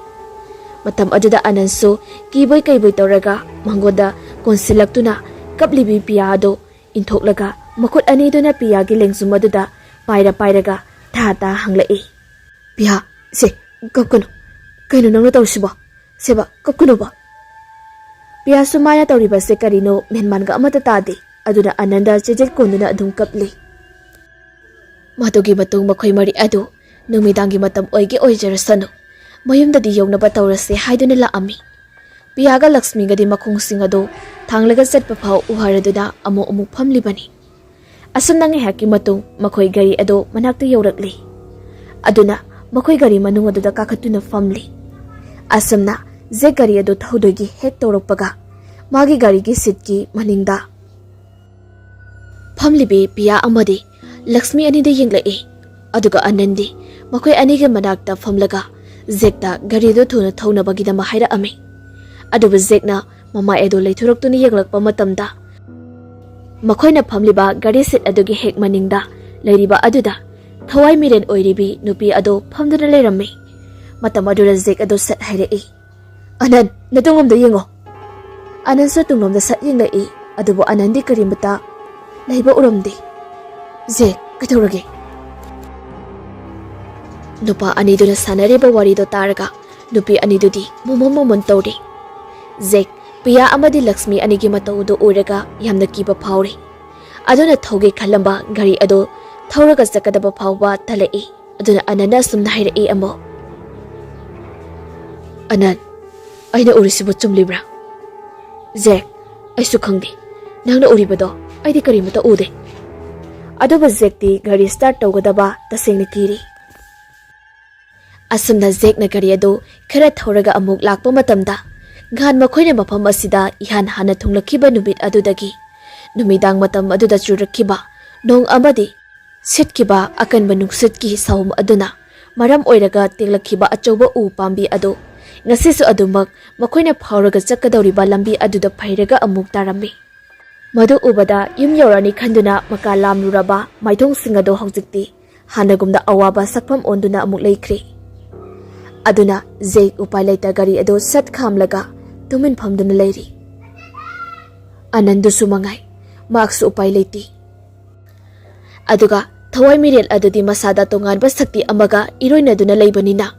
ꯃꯇꯝ ꯑꯗꯨꯗ ꯑꯅꯟꯁꯨ ꯀꯤꯕꯣꯏ ꯀꯩꯕꯣꯏ ꯇꯧꯔꯒ ꯃꯉꯣꯟꯗ ꯀꯣꯟꯁꯤꯜꯂꯛꯇꯨꯅ ꯀꯞꯂꯤꯕꯤ ꯄꯤꯌꯥ ꯑꯗꯨ ꯏꯟꯊꯣꯛꯂꯒ ꯃꯈꯨꯠ ꯑꯅꯤꯗꯨꯅ ꯄꯤꯌꯥꯒꯤ ꯂꯦꯡꯖꯨꯝ ꯑꯗꯨꯗ ꯄꯥꯏꯔ ꯄꯥꯏꯔꯒ ꯊꯥ ꯊꯥ ꯍꯪꯂꯛꯏ, "ꯄꯤꯌꯥ, ꯁꯦ, ꯀꯞꯀꯅꯨ꯫ ꯀꯩꯅꯣ ꯅꯪꯅ ꯇꯧꯔꯤꯁꯤꯕꯣ? ꯁꯦꯕ, ꯀꯞꯀꯅꯨꯕ꯫" ꯄꯤꯌꯥꯁꯨ ꯃꯥꯅ ꯇꯧꯔꯤꯕꯁꯦ ꯀꯔꯤꯅꯣ ꯃꯦꯟꯃꯥꯟꯒ ꯑꯃꯠꯇ ꯇꯥꯗꯦ꯫ ꯑꯗꯨꯅ ꯑꯅꯟꯗ ꯆꯦꯖꯦꯠ ꯀꯣꯟꯗꯨꯅ ꯑꯗꯨꯝ ꯀꯞꯂꯤ꯫ ꯃꯗꯨꯒꯤ ꯃꯇꯨꯡ ꯃꯈꯣꯏ ꯃꯔꯤ ꯑꯗꯨ ꯅꯨꯃꯤꯗꯥꯡꯒꯤ ꯃꯇꯝ ꯑꯣꯏꯒꯦ ꯑꯣꯏꯖꯔꯁꯅꯨ, ꯃꯌꯨꯝꯗꯗꯤ ꯌꯧꯅꯕ ꯇꯧꯔꯁꯦ ꯍꯥꯏꯗꯨꯅ ꯂꯥꯛꯑꯝꯃꯤ꯫ ꯄꯤꯌꯥꯒ ꯂꯛꯁꯃꯤꯒꯗꯤ ꯃꯈꯣꯡꯁꯤꯡ ꯑꯗꯨ ꯊꯥꯡꯂꯒ ꯆꯠꯄ ꯐꯥꯎ ꯎꯍꯔꯗꯨꯅ ꯑꯃꯨꯛ ꯑꯃꯨꯛ ꯐꯝꯂꯤꯕꯅꯤ꯫ ꯑꯁꯨꯝꯅ ꯉꯥꯏꯍꯥꯛꯀꯤ ꯃꯇꯨꯡ ꯃꯈꯣꯏ ꯒꯥꯔꯤ ꯑꯗꯨ ꯃꯅꯥꯛꯇ ꯌꯧꯔꯛꯂꯤ꯫ ꯑꯗꯨꯅ ꯃꯈꯣꯏ ꯒꯥꯔꯤ ꯃꯅꯨꯡ ꯑꯗꯨꯗ ꯀꯥꯈꯠꯇꯨꯅ ꯐꯝꯂꯤ꯫ ꯑꯁꯨꯝꯅ ꯖꯦꯛ ꯒꯥꯔꯤ ꯑꯗꯨ ꯊꯧꯗꯣꯏꯒꯤ ꯍꯦꯛ ꯇꯧꯔꯛꯄꯒ ꯃꯥꯒꯤ ꯒꯥꯔꯤꯒꯤ ꯁꯤꯠꯀꯤ ꯃꯅꯤꯡꯗ ꯐꯝꯂꯤꯕꯤ ꯄꯤꯌꯥ ꯑꯃꯗꯤ ꯂꯛꯁꯃꯤ ꯑꯅꯤꯗ ꯌꯦꯡꯂꯛꯏ꯫ ꯑꯗꯨꯒ ꯑꯅꯟꯗꯤ ꯃꯈꯣꯏ ꯑꯅꯤꯒꯤ ꯃꯅꯥꯛꯇ ꯐꯝꯂꯒ ꯖꯦꯛꯇ ꯒꯥꯔꯤꯗꯨ ꯊꯨꯅ ꯊꯧꯅꯕꯒꯤꯗꯃꯛ ꯍꯥꯏꯔꯛꯑꯝꯃꯤ꯫ ꯑꯗꯨꯕꯨ ꯖꯦꯛꯅ ꯃꯃꯥꯏ ꯑꯗꯨ ꯂꯩꯊꯣꯔꯛꯇꯨꯅ ꯌꯦꯡꯂꯛꯄ ꯃꯇꯝꯗ ꯃꯈꯣꯏꯅ ꯐꯝꯂꯤꯕ ꯒꯥꯔꯤ ꯁꯤꯠ ꯑꯗꯨꯒꯤ ꯍꯦꯛ ꯃꯅꯤꯡꯗ ꯂꯩꯔꯤꯕ ꯑꯗꯨꯗ ꯊꯋꯥꯏ ꯃꯤꯔꯦꯟ ꯑꯣꯏꯔꯤꯕꯤ ꯅꯨꯄꯤ ꯑꯗꯨ ꯐꯝꯗꯨꯅ ꯂꯩꯔꯝꯃꯤ꯫ ꯃꯇꯝ ꯑꯗꯨꯗ ꯖꯦꯛ ꯑꯗꯨ ꯁꯠ ꯍꯥꯏꯔꯛꯏ, ꯑꯅꯟ, ꯅꯇꯨꯡꯂꯣꯝꯗ ꯌꯦꯡꯉꯣ꯫ ꯑꯅꯟꯁꯨ ꯇꯨꯡꯂꯣꯝꯗ ꯁꯠ ꯌꯦꯡꯂꯛꯏ, ꯑꯗꯨꯕꯨ ꯑꯅꯟꯗꯤ ꯀꯔꯤꯃꯇ ꯂꯩꯕ ꯎꯔꯝꯗꯦ꯫ ꯖꯦꯛ, ꯀꯩꯗꯧꯔꯒꯦ? ꯅꯨꯄꯥ ꯑꯅꯤꯗꯨꯅ ꯁꯥꯟꯅꯔꯤꯕ ꯋꯥꯔꯤꯗꯣ ꯇꯥꯔꯒ ꯅꯨꯄꯤ ꯑꯅꯤꯗꯨꯗꯤ ꯃꯣꯃꯣꯟ ꯃꯣꯃꯣꯟ ꯇꯧꯔꯤ꯫ ꯖꯦꯛ, ꯄꯤꯌꯥ ꯑꯃꯗꯤ ꯂꯛꯁꯃꯤ ꯑꯅꯤꯒꯤ ꯃꯇꯧꯗꯨ ꯎꯔꯒ ꯌꯥꯝꯅ ꯀꯤꯕ ꯐꯥꯎꯔꯤ꯫ ꯑꯗꯨꯅ ꯊꯧꯒꯦ ꯈꯜꯂꯝꯕ ꯒꯥꯔꯤ ꯑꯗꯨ ꯊꯧꯔꯒ ꯆꯠꯀꯗꯕ ꯐꯥꯎꯕ ꯇꯜꯂꯛꯏ꯫ ꯑꯗꯨꯅ ꯑꯅꯟꯅ ꯑꯁꯨꯝꯅ ꯍꯥꯏꯔꯛꯏ ꯑꯃꯨꯛ, "ꯑꯅꯟ, ꯑꯩꯅ ꯎꯔꯤꯁꯤꯕꯨ ꯆꯨꯝꯂꯤꯕ꯭ꯔꯥ?" "ꯖꯦꯛ, ꯑꯩꯁꯨ ꯈꯪꯗꯦ꯫ ꯅꯪꯅ ꯎꯔꯤꯕꯗꯣ ꯑꯩꯗꯤ ꯀꯔꯤꯃꯠꯇ ꯎꯗꯦ꯫" ꯑꯗꯨꯕꯨ ꯖꯦꯛꯇꯤ ꯒꯥꯔꯤ ꯁ꯭ꯇꯥꯔꯠ ꯇꯧꯒꯗꯕ ꯇꯁꯦꯡꯅ ꯀꯤꯔꯤ꯫ ꯑꯁꯨꯝꯅ ꯖꯦꯛꯅ ꯒꯥꯔꯤ ꯑꯗꯨ ꯈꯔ ꯊꯧꯔꯒ ꯑꯃꯨꯛ ꯂꯥꯛꯄ ꯃꯇꯝꯗ, ꯅꯍꯥꯟ ꯃꯈꯣꯏꯅ ꯃꯐꯝ ꯑꯁꯤꯗ ꯏꯍꯥꯟ ꯍꯥꯟꯅ ꯊꯨꯡꯂꯛꯈꯤꯕ ꯅꯨꯃꯤꯠ ꯑꯗꯨꯗꯒꯤ ꯅꯨꯃꯤꯗꯥꯡ ꯃꯇꯝ ꯑꯗꯨꯗ ꯆꯨꯔꯛꯈꯤꯕ ꯅꯣꯡ ꯑꯃꯗꯤ ꯁꯤꯠꯈꯤꯕ ꯑꯀꯟꯕ ꯅꯨꯡꯁꯤꯠꯀꯤ ꯁꯍꯨꯝ ꯑꯗꯨꯅ ꯃꯔꯝ ꯑꯣꯏꯔꯒ ꯇꯦꯛꯂꯛꯈꯤꯕ ꯑꯆꯧꯕ ꯎ ꯄꯥꯝꯕꯤ ꯑꯗꯨ ꯉꯁꯤꯁꯨ ꯑꯗꯨꯃꯛ ꯃꯈꯣꯏꯅ ꯐꯥꯎꯔꯒ ꯆꯠꯀꯗꯧꯔꯤꯕ ꯂꯝꯕꯤ ꯑꯗꯨꯗ ꯐꯩꯔꯒ ꯑꯃꯨꯛ ꯇꯥꯔꯝꯃꯤ꯫ ꯃꯗꯨ ꯎꯕꯗ ꯌꯨꯝ ꯌꯧꯔꯅꯤ ꯈꯟꯗꯨꯅ ꯃꯀꯥ ꯂꯥꯝꯂꯨꯔꯕ ꯃꯥꯏꯊꯣꯡꯁꯤꯡ ꯑꯗꯨ ꯍꯧꯖꯤꯛꯇꯤ ꯍꯥꯟꯅꯒꯨꯝꯅ ꯑꯋꯥꯕ ꯁꯛꯐꯝ ꯑꯣꯟꯗꯨꯅ ꯑꯃꯨꯛ ꯂꯩꯈ꯭ꯔꯦ꯫ ꯑꯗꯨꯅ ꯖꯦꯛ ꯎꯄꯥꯏ ꯂꯩꯇ ꯒꯥꯔꯤ ꯑꯗꯨ ꯁꯠ ꯈꯥꯝꯂꯒ ꯇꯨꯃꯤꯟ ꯐꯝꯗꯨꯅ ꯂꯩꯔꯤ꯫ ꯑꯅꯟꯗꯨꯁꯨ ꯃꯉꯥꯏ, ꯃꯍꯥꯛꯁꯨ ꯎꯄꯥꯏ ꯂꯩꯇꯦ꯫ ꯑꯗꯨꯒ ꯊꯋꯥꯏ ꯃꯤꯔꯦꯜ ꯑꯗꯨꯗꯤ ꯃꯁꯥꯗ ꯇꯣꯉꯥꯟꯕ ꯁꯛꯇꯤ ꯑꯃꯒ ꯏꯔꯣꯏꯅꯗꯨꯅ ꯂꯩꯕꯅꯤꯅ,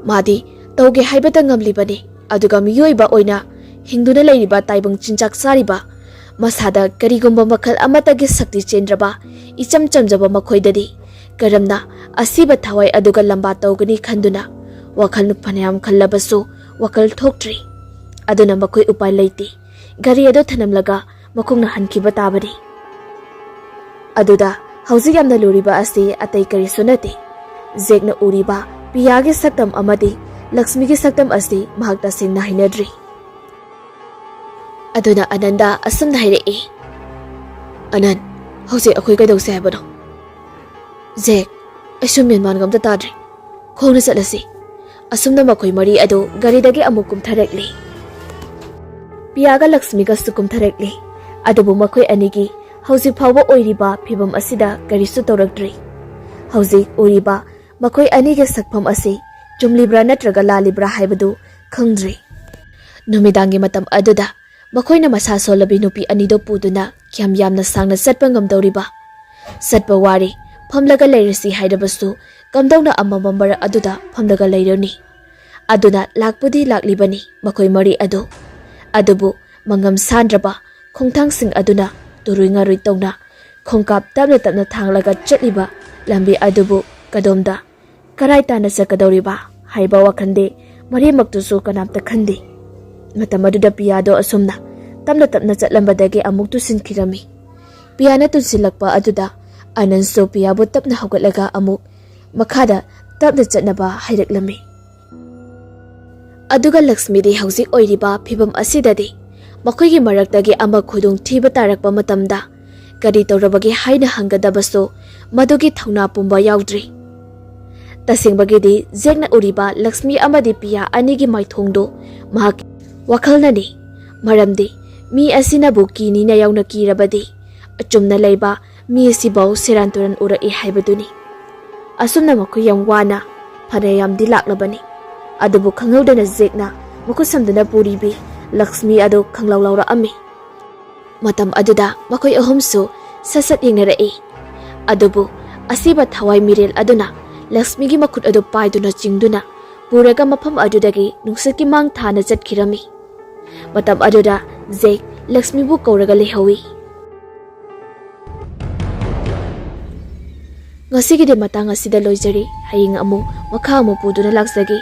ꯃꯥꯗꯤ ꯇꯧꯒꯦ ꯍꯥꯏꯕꯗ ꯉꯝꯂꯤꯕꯅꯤ꯫ ꯑꯗꯨꯒ ꯃꯤꯑꯣꯏꯕ ꯑꯣꯏꯅ ꯍꯤꯡꯗꯨꯅ ꯂꯩꯔꯤꯕ, ꯇꯥꯏꯕꯪ ꯆꯤꯟꯖꯥꯛ ꯆꯥꯔꯤꯕ, ꯃꯁꯥꯗ ꯀꯔꯤꯒꯨꯝꯕ ꯃꯈꯜ ꯑꯃꯠꯇꯒꯤ ꯁꯛꯇꯤ ꯆꯦꯟꯗ꯭ꯔꯕ ꯏꯆꯝ ꯆꯝꯖꯕ ꯃꯈꯣꯏꯗꯗꯤ ꯀꯔꯝꯅ ꯑꯁꯤꯕ ꯊꯋꯥꯏ ꯑꯗꯨꯒ ꯂꯝꯕꯥ ꯇꯧꯒꯅꯤ ꯈꯟꯗꯨꯅ ꯋꯥꯈꯜ ꯐꯅꯌꯥꯝ ꯈꯜꯂꯕꯁꯨ ꯋꯥꯈꯜ ꯊꯣꯛꯇ꯭ꯔꯤ꯫ ꯑꯗꯨꯅ ꯃꯈꯣꯏ ꯎꯄꯥꯏ ꯂꯩꯇꯦ꯫ ꯒꯥꯔꯤ ꯑꯗꯨ ꯊꯅꯝꯂꯒ ꯃꯈꯣꯡꯅ ꯍꯟꯈꯤꯕ ꯇꯥꯕꯅꯤ꯫ ꯑꯗꯨꯗ ꯍꯧꯖꯤꯛ ꯌꯥꯝꯅ ꯂꯨꯔꯤꯕ ꯑꯁꯤ ꯑꯇꯩ ꯀꯔꯤꯁꯨ ꯅꯠꯇꯦ꯫ ꯖꯦꯛꯅ ꯎꯔꯤꯕ ꯄꯤꯌꯥꯒꯤ ꯁꯛꯇꯝ ꯑꯃꯗꯤ ꯂꯛꯁꯃꯤꯒꯤ ꯁꯛꯇꯝ ꯑꯁꯤ ꯃꯍꯥꯛ ꯇꯁꯦꯡꯅ ꯍꯩꯅꯗ꯭ꯔꯤ꯫ ꯑꯗꯨꯅ ꯑꯅꯟꯗ ꯑꯁꯨꯝꯅ ꯍꯥꯏꯔꯛꯏ, "ꯑꯅꯟ, ꯍꯧꯖꯤꯛ ꯑꯩꯈꯣꯏ ꯀꯩꯗꯧꯁꯦ ꯍꯥꯏꯕꯅꯣ?" "ꯖꯦꯛ, ꯑꯩꯁꯨ ꯃꯦꯟꯃꯥꯟꯒ ꯑꯝꯇ ꯇꯥꯗ꯭ꯔꯦ꯫ ꯈꯣꯡꯅ ꯆꯠꯂꯁꯤ꯫" ꯑꯁꯨꯝꯅ ꯃꯈꯣꯏ ꯃꯔꯤ ꯑꯗꯨ ꯒꯥꯔꯤꯗꯒꯤ ꯑꯃꯨꯛ ꯀꯨꯝꯊꯔꯛꯂꯤ꯫ ꯄꯤꯌꯥꯒ ꯂꯛꯁꯃꯤꯒꯁꯨ ꯀꯨꯝꯊꯔꯛꯂꯤ꯫ ꯑꯗꯨꯕꯨ ꯃꯈꯣꯏ ꯑꯅꯤꯒꯤ ꯍꯧꯖꯤꯛ ꯐꯥꯎꯕ ꯑꯣꯏꯔꯤꯕ ꯐꯤꯕꯝ ꯑꯁꯤꯗ ꯀꯔꯤꯁꯨ ꯇꯧꯔꯛꯇ꯭ꯔꯤ꯫ ꯍꯧꯖꯤꯛ ꯎꯔꯤꯕ ꯃꯈꯣꯏ ꯑꯅꯤꯒꯤ ꯁꯛꯐꯝ ꯑꯁꯤ ꯆꯨꯝꯂꯤꯕ꯭ꯔꯥ ꯅꯠꯇ꯭ꯔꯒ ꯂꯥꯜꯂꯤꯕ꯭ꯔꯥ ꯍꯥꯏꯕꯗꯨ ꯈꯪꯗ꯭ꯔꯤ꯫ ꯅꯨꯃꯤꯗꯥꯡꯒꯤ ꯃꯇꯝ ꯑꯗꯨꯗ ꯃꯈꯣꯏꯅ ꯃꯁꯥ ꯁꯣꯜꯂꯕꯤ ꯅꯨꯄꯤ ꯑꯅꯤꯗꯣ ꯄꯨꯗꯨꯅ ꯀꯌꯥꯝ ꯌꯥꯝꯅ ꯁꯥꯡꯅ ꯆꯠꯄ ꯉꯝꯗꯧꯔꯤꯕ? ꯆꯠꯄ ꯋꯥꯔꯦ, ꯐꯝꯂꯒ ꯂꯩꯔꯁꯤ ꯍꯥꯏꯔꯕꯁꯨ ꯀꯝꯗꯧꯅ ꯑꯃꯝꯕ ꯃꯔꯛ ꯑꯗꯨꯗ ꯐꯝꯂꯒ ꯂꯩꯔꯨꯅꯤ? ꯑꯗꯨꯅ ꯂꯥꯛꯄꯨꯗꯤ ꯂꯥꯛꯂꯤꯕꯅꯤ ꯃꯈꯣꯏ ꯃꯔꯤ ꯑꯗꯨ, ꯑꯗꯨꯕꯨ ꯃꯉꯝ ꯁꯥꯟꯗ꯭ꯔꯕ ꯈꯣꯡꯊꯥꯡꯁꯤꯡ ꯑꯗꯨꯅ ꯇꯨꯔꯨꯏ ꯉꯥꯔꯨꯏ ꯇꯧꯅ ꯈꯣꯡꯀꯥꯞ ꯇꯞꯅ ꯇꯞꯅ ꯊꯥꯡꯂꯒ ꯆꯠꯂꯤꯕ ꯂꯝꯕꯤ ꯑꯗꯨꯕꯨ ꯀꯗꯣꯝꯗ, ꯀꯔꯥꯏ ꯇꯥꯅ ꯆꯠꯀꯗꯧꯔꯤꯕ ꯍꯥꯏꯕ ꯋꯥꯈꯜꯗꯤ ꯃꯔꯤꯃꯛꯇꯨꯁꯨ ꯀꯅꯥꯝꯇ ꯈꯟꯗꯦ꯫ ꯃꯇꯝ ꯑꯗꯨꯗ ꯄꯤꯌꯥꯗꯣ ꯑꯁꯨꯝꯅ ꯇꯞꯅ ꯇꯞꯅ ꯆꯠꯂꯝꯕꯗꯒꯤ ꯑꯃꯨꯛ ꯇꯨꯁꯤꯟꯈꯤꯔꯝꯃꯤ꯫ ꯄꯤꯌꯥꯅ ꯇꯨꯁꯤꯜꯂꯛꯄ ꯑꯗꯨꯗ ꯑꯅꯟꯁꯨ ꯄꯤꯌꯥꯕꯨ ꯇꯞꯅ ꯍꯧꯒꯠꯂꯒ ꯑꯃꯨꯛ ꯃꯈꯥꯗ ꯇꯞꯅ ꯆꯠꯅꯕ ꯍꯥꯏꯔꯛꯂꯝꯃꯤ꯫ ꯑꯗꯨꯒ ꯂꯛꯁꯃꯤꯗꯤ ꯍꯧꯖꯤꯛ ꯑꯣꯏꯔꯤꯕ ꯐꯤꯕꯝ ꯑꯁꯤꯗꯗꯤ ꯃꯈꯣꯏꯒꯤ ꯃꯔꯛꯇꯒꯤ ꯑꯃ ꯈꯨꯗꯣꯡ ꯊꯤꯕ ꯇꯥꯔꯛꯄ ꯃꯇꯝꯗ ꯀꯔꯤ ꯇꯧꯔꯕꯒꯦ ꯍꯥꯏꯅ ꯍꯪꯒꯗꯕꯁꯨ ꯃꯗꯨꯒꯤ ꯊꯧꯅꯥ ꯄꯨꯝꯕ ꯌꯥꯎꯗ꯭ꯔꯤ꯫ ꯇꯁꯦꯡꯕꯒꯤꯗꯤ ꯖꯦꯛꯅ ꯎꯔꯤꯕ ꯂꯛꯁꯃꯤ ꯑꯃꯗꯤ ꯄꯤꯌꯥ ꯑꯅꯤꯒꯤ ꯃꯥꯏꯊꯣꯡꯗꯨ ꯃꯍꯥꯛ ꯋꯥꯈꯜꯅꯅꯤ꯫ ꯃꯔꯝꯗꯤ ꯃꯤ ꯑꯁꯤꯅꯕꯨ ꯀꯤꯅꯤꯅ ꯌꯥꯎꯅ ꯀꯤꯔꯕꯗꯤ ꯑꯆꯨꯝꯅ ꯂꯩꯕ ꯃꯤ ꯑꯁꯤꯐꯥꯎ ꯁꯦꯔꯥꯟ ꯇꯨꯔꯥꯟ ꯎꯔꯛꯏ ꯍꯥꯏꯕꯗꯨꯅꯤ꯫ ꯑꯁꯨꯝꯅ ꯃꯈꯣꯏ ꯌꯥꯝ ꯋꯥꯅ ꯐꯅꯌꯥꯝꯗꯤ ꯂꯥꯛꯂꯕꯅꯤ꯫ ꯑꯗꯨꯕꯨ ꯈꯪꯍꯧꯗꯅ ꯖꯦꯛꯅ ꯃꯈꯨꯠ ꯁꯝꯗꯨꯅ ꯄꯨꯔꯤꯕꯤ ꯂꯛꯁꯃꯤ ꯑꯗꯨ ꯈꯪꯂꯥꯎ ꯂꯥꯎꯔꯛꯑꯝꯃꯤ꯫ ꯃꯇꯝ ꯑꯗꯨꯗ ꯃꯈꯣꯏ ꯑꯍꯨꯝꯁꯨ ꯁꯠ ꯁꯠ ꯌꯦꯡꯅꯔꯛꯏ꯫ ꯑꯗꯨꯕꯨ ꯑꯁꯤꯕ ꯊꯋꯥꯏ ꯃꯤꯔꯦꯜ ꯑꯗꯨꯅ ꯂꯛꯁꯃꯤꯒꯤ ꯃꯈꯨꯠ ꯑꯗꯨ ꯄꯥꯏꯗꯨꯅ ꯆꯤꯡꯗꯨꯅ ꯄꯨꯔꯒ ꯃꯐꯝ ꯑꯗꯨꯗꯒꯤ ꯅꯨꯡꯁꯤꯠꯀꯤ ꯃꯥꯡ ꯊꯥꯅ ꯆꯠꯈꯤꯔꯝꯃꯤ꯫ ꯃꯇꯝ ꯑꯗꯨꯗ ꯖꯦꯛ ꯂꯛꯁꯃꯤꯕꯨ ꯀꯧꯔꯒ ꯂꯩꯍꯧꯏ꯫ ꯉꯁꯤꯒꯤꯗꯤ ꯃꯇꯥꯡ ꯑꯁꯤꯗ ꯂꯣꯏꯖꯔꯤ꯫ ꯍꯌꯦꯡ ꯑꯃꯨꯛ ꯃꯈꯥ ꯑꯃꯨꯛ ꯄꯨꯗꯨꯅ ꯂꯥꯛꯆꯒꯦ꯫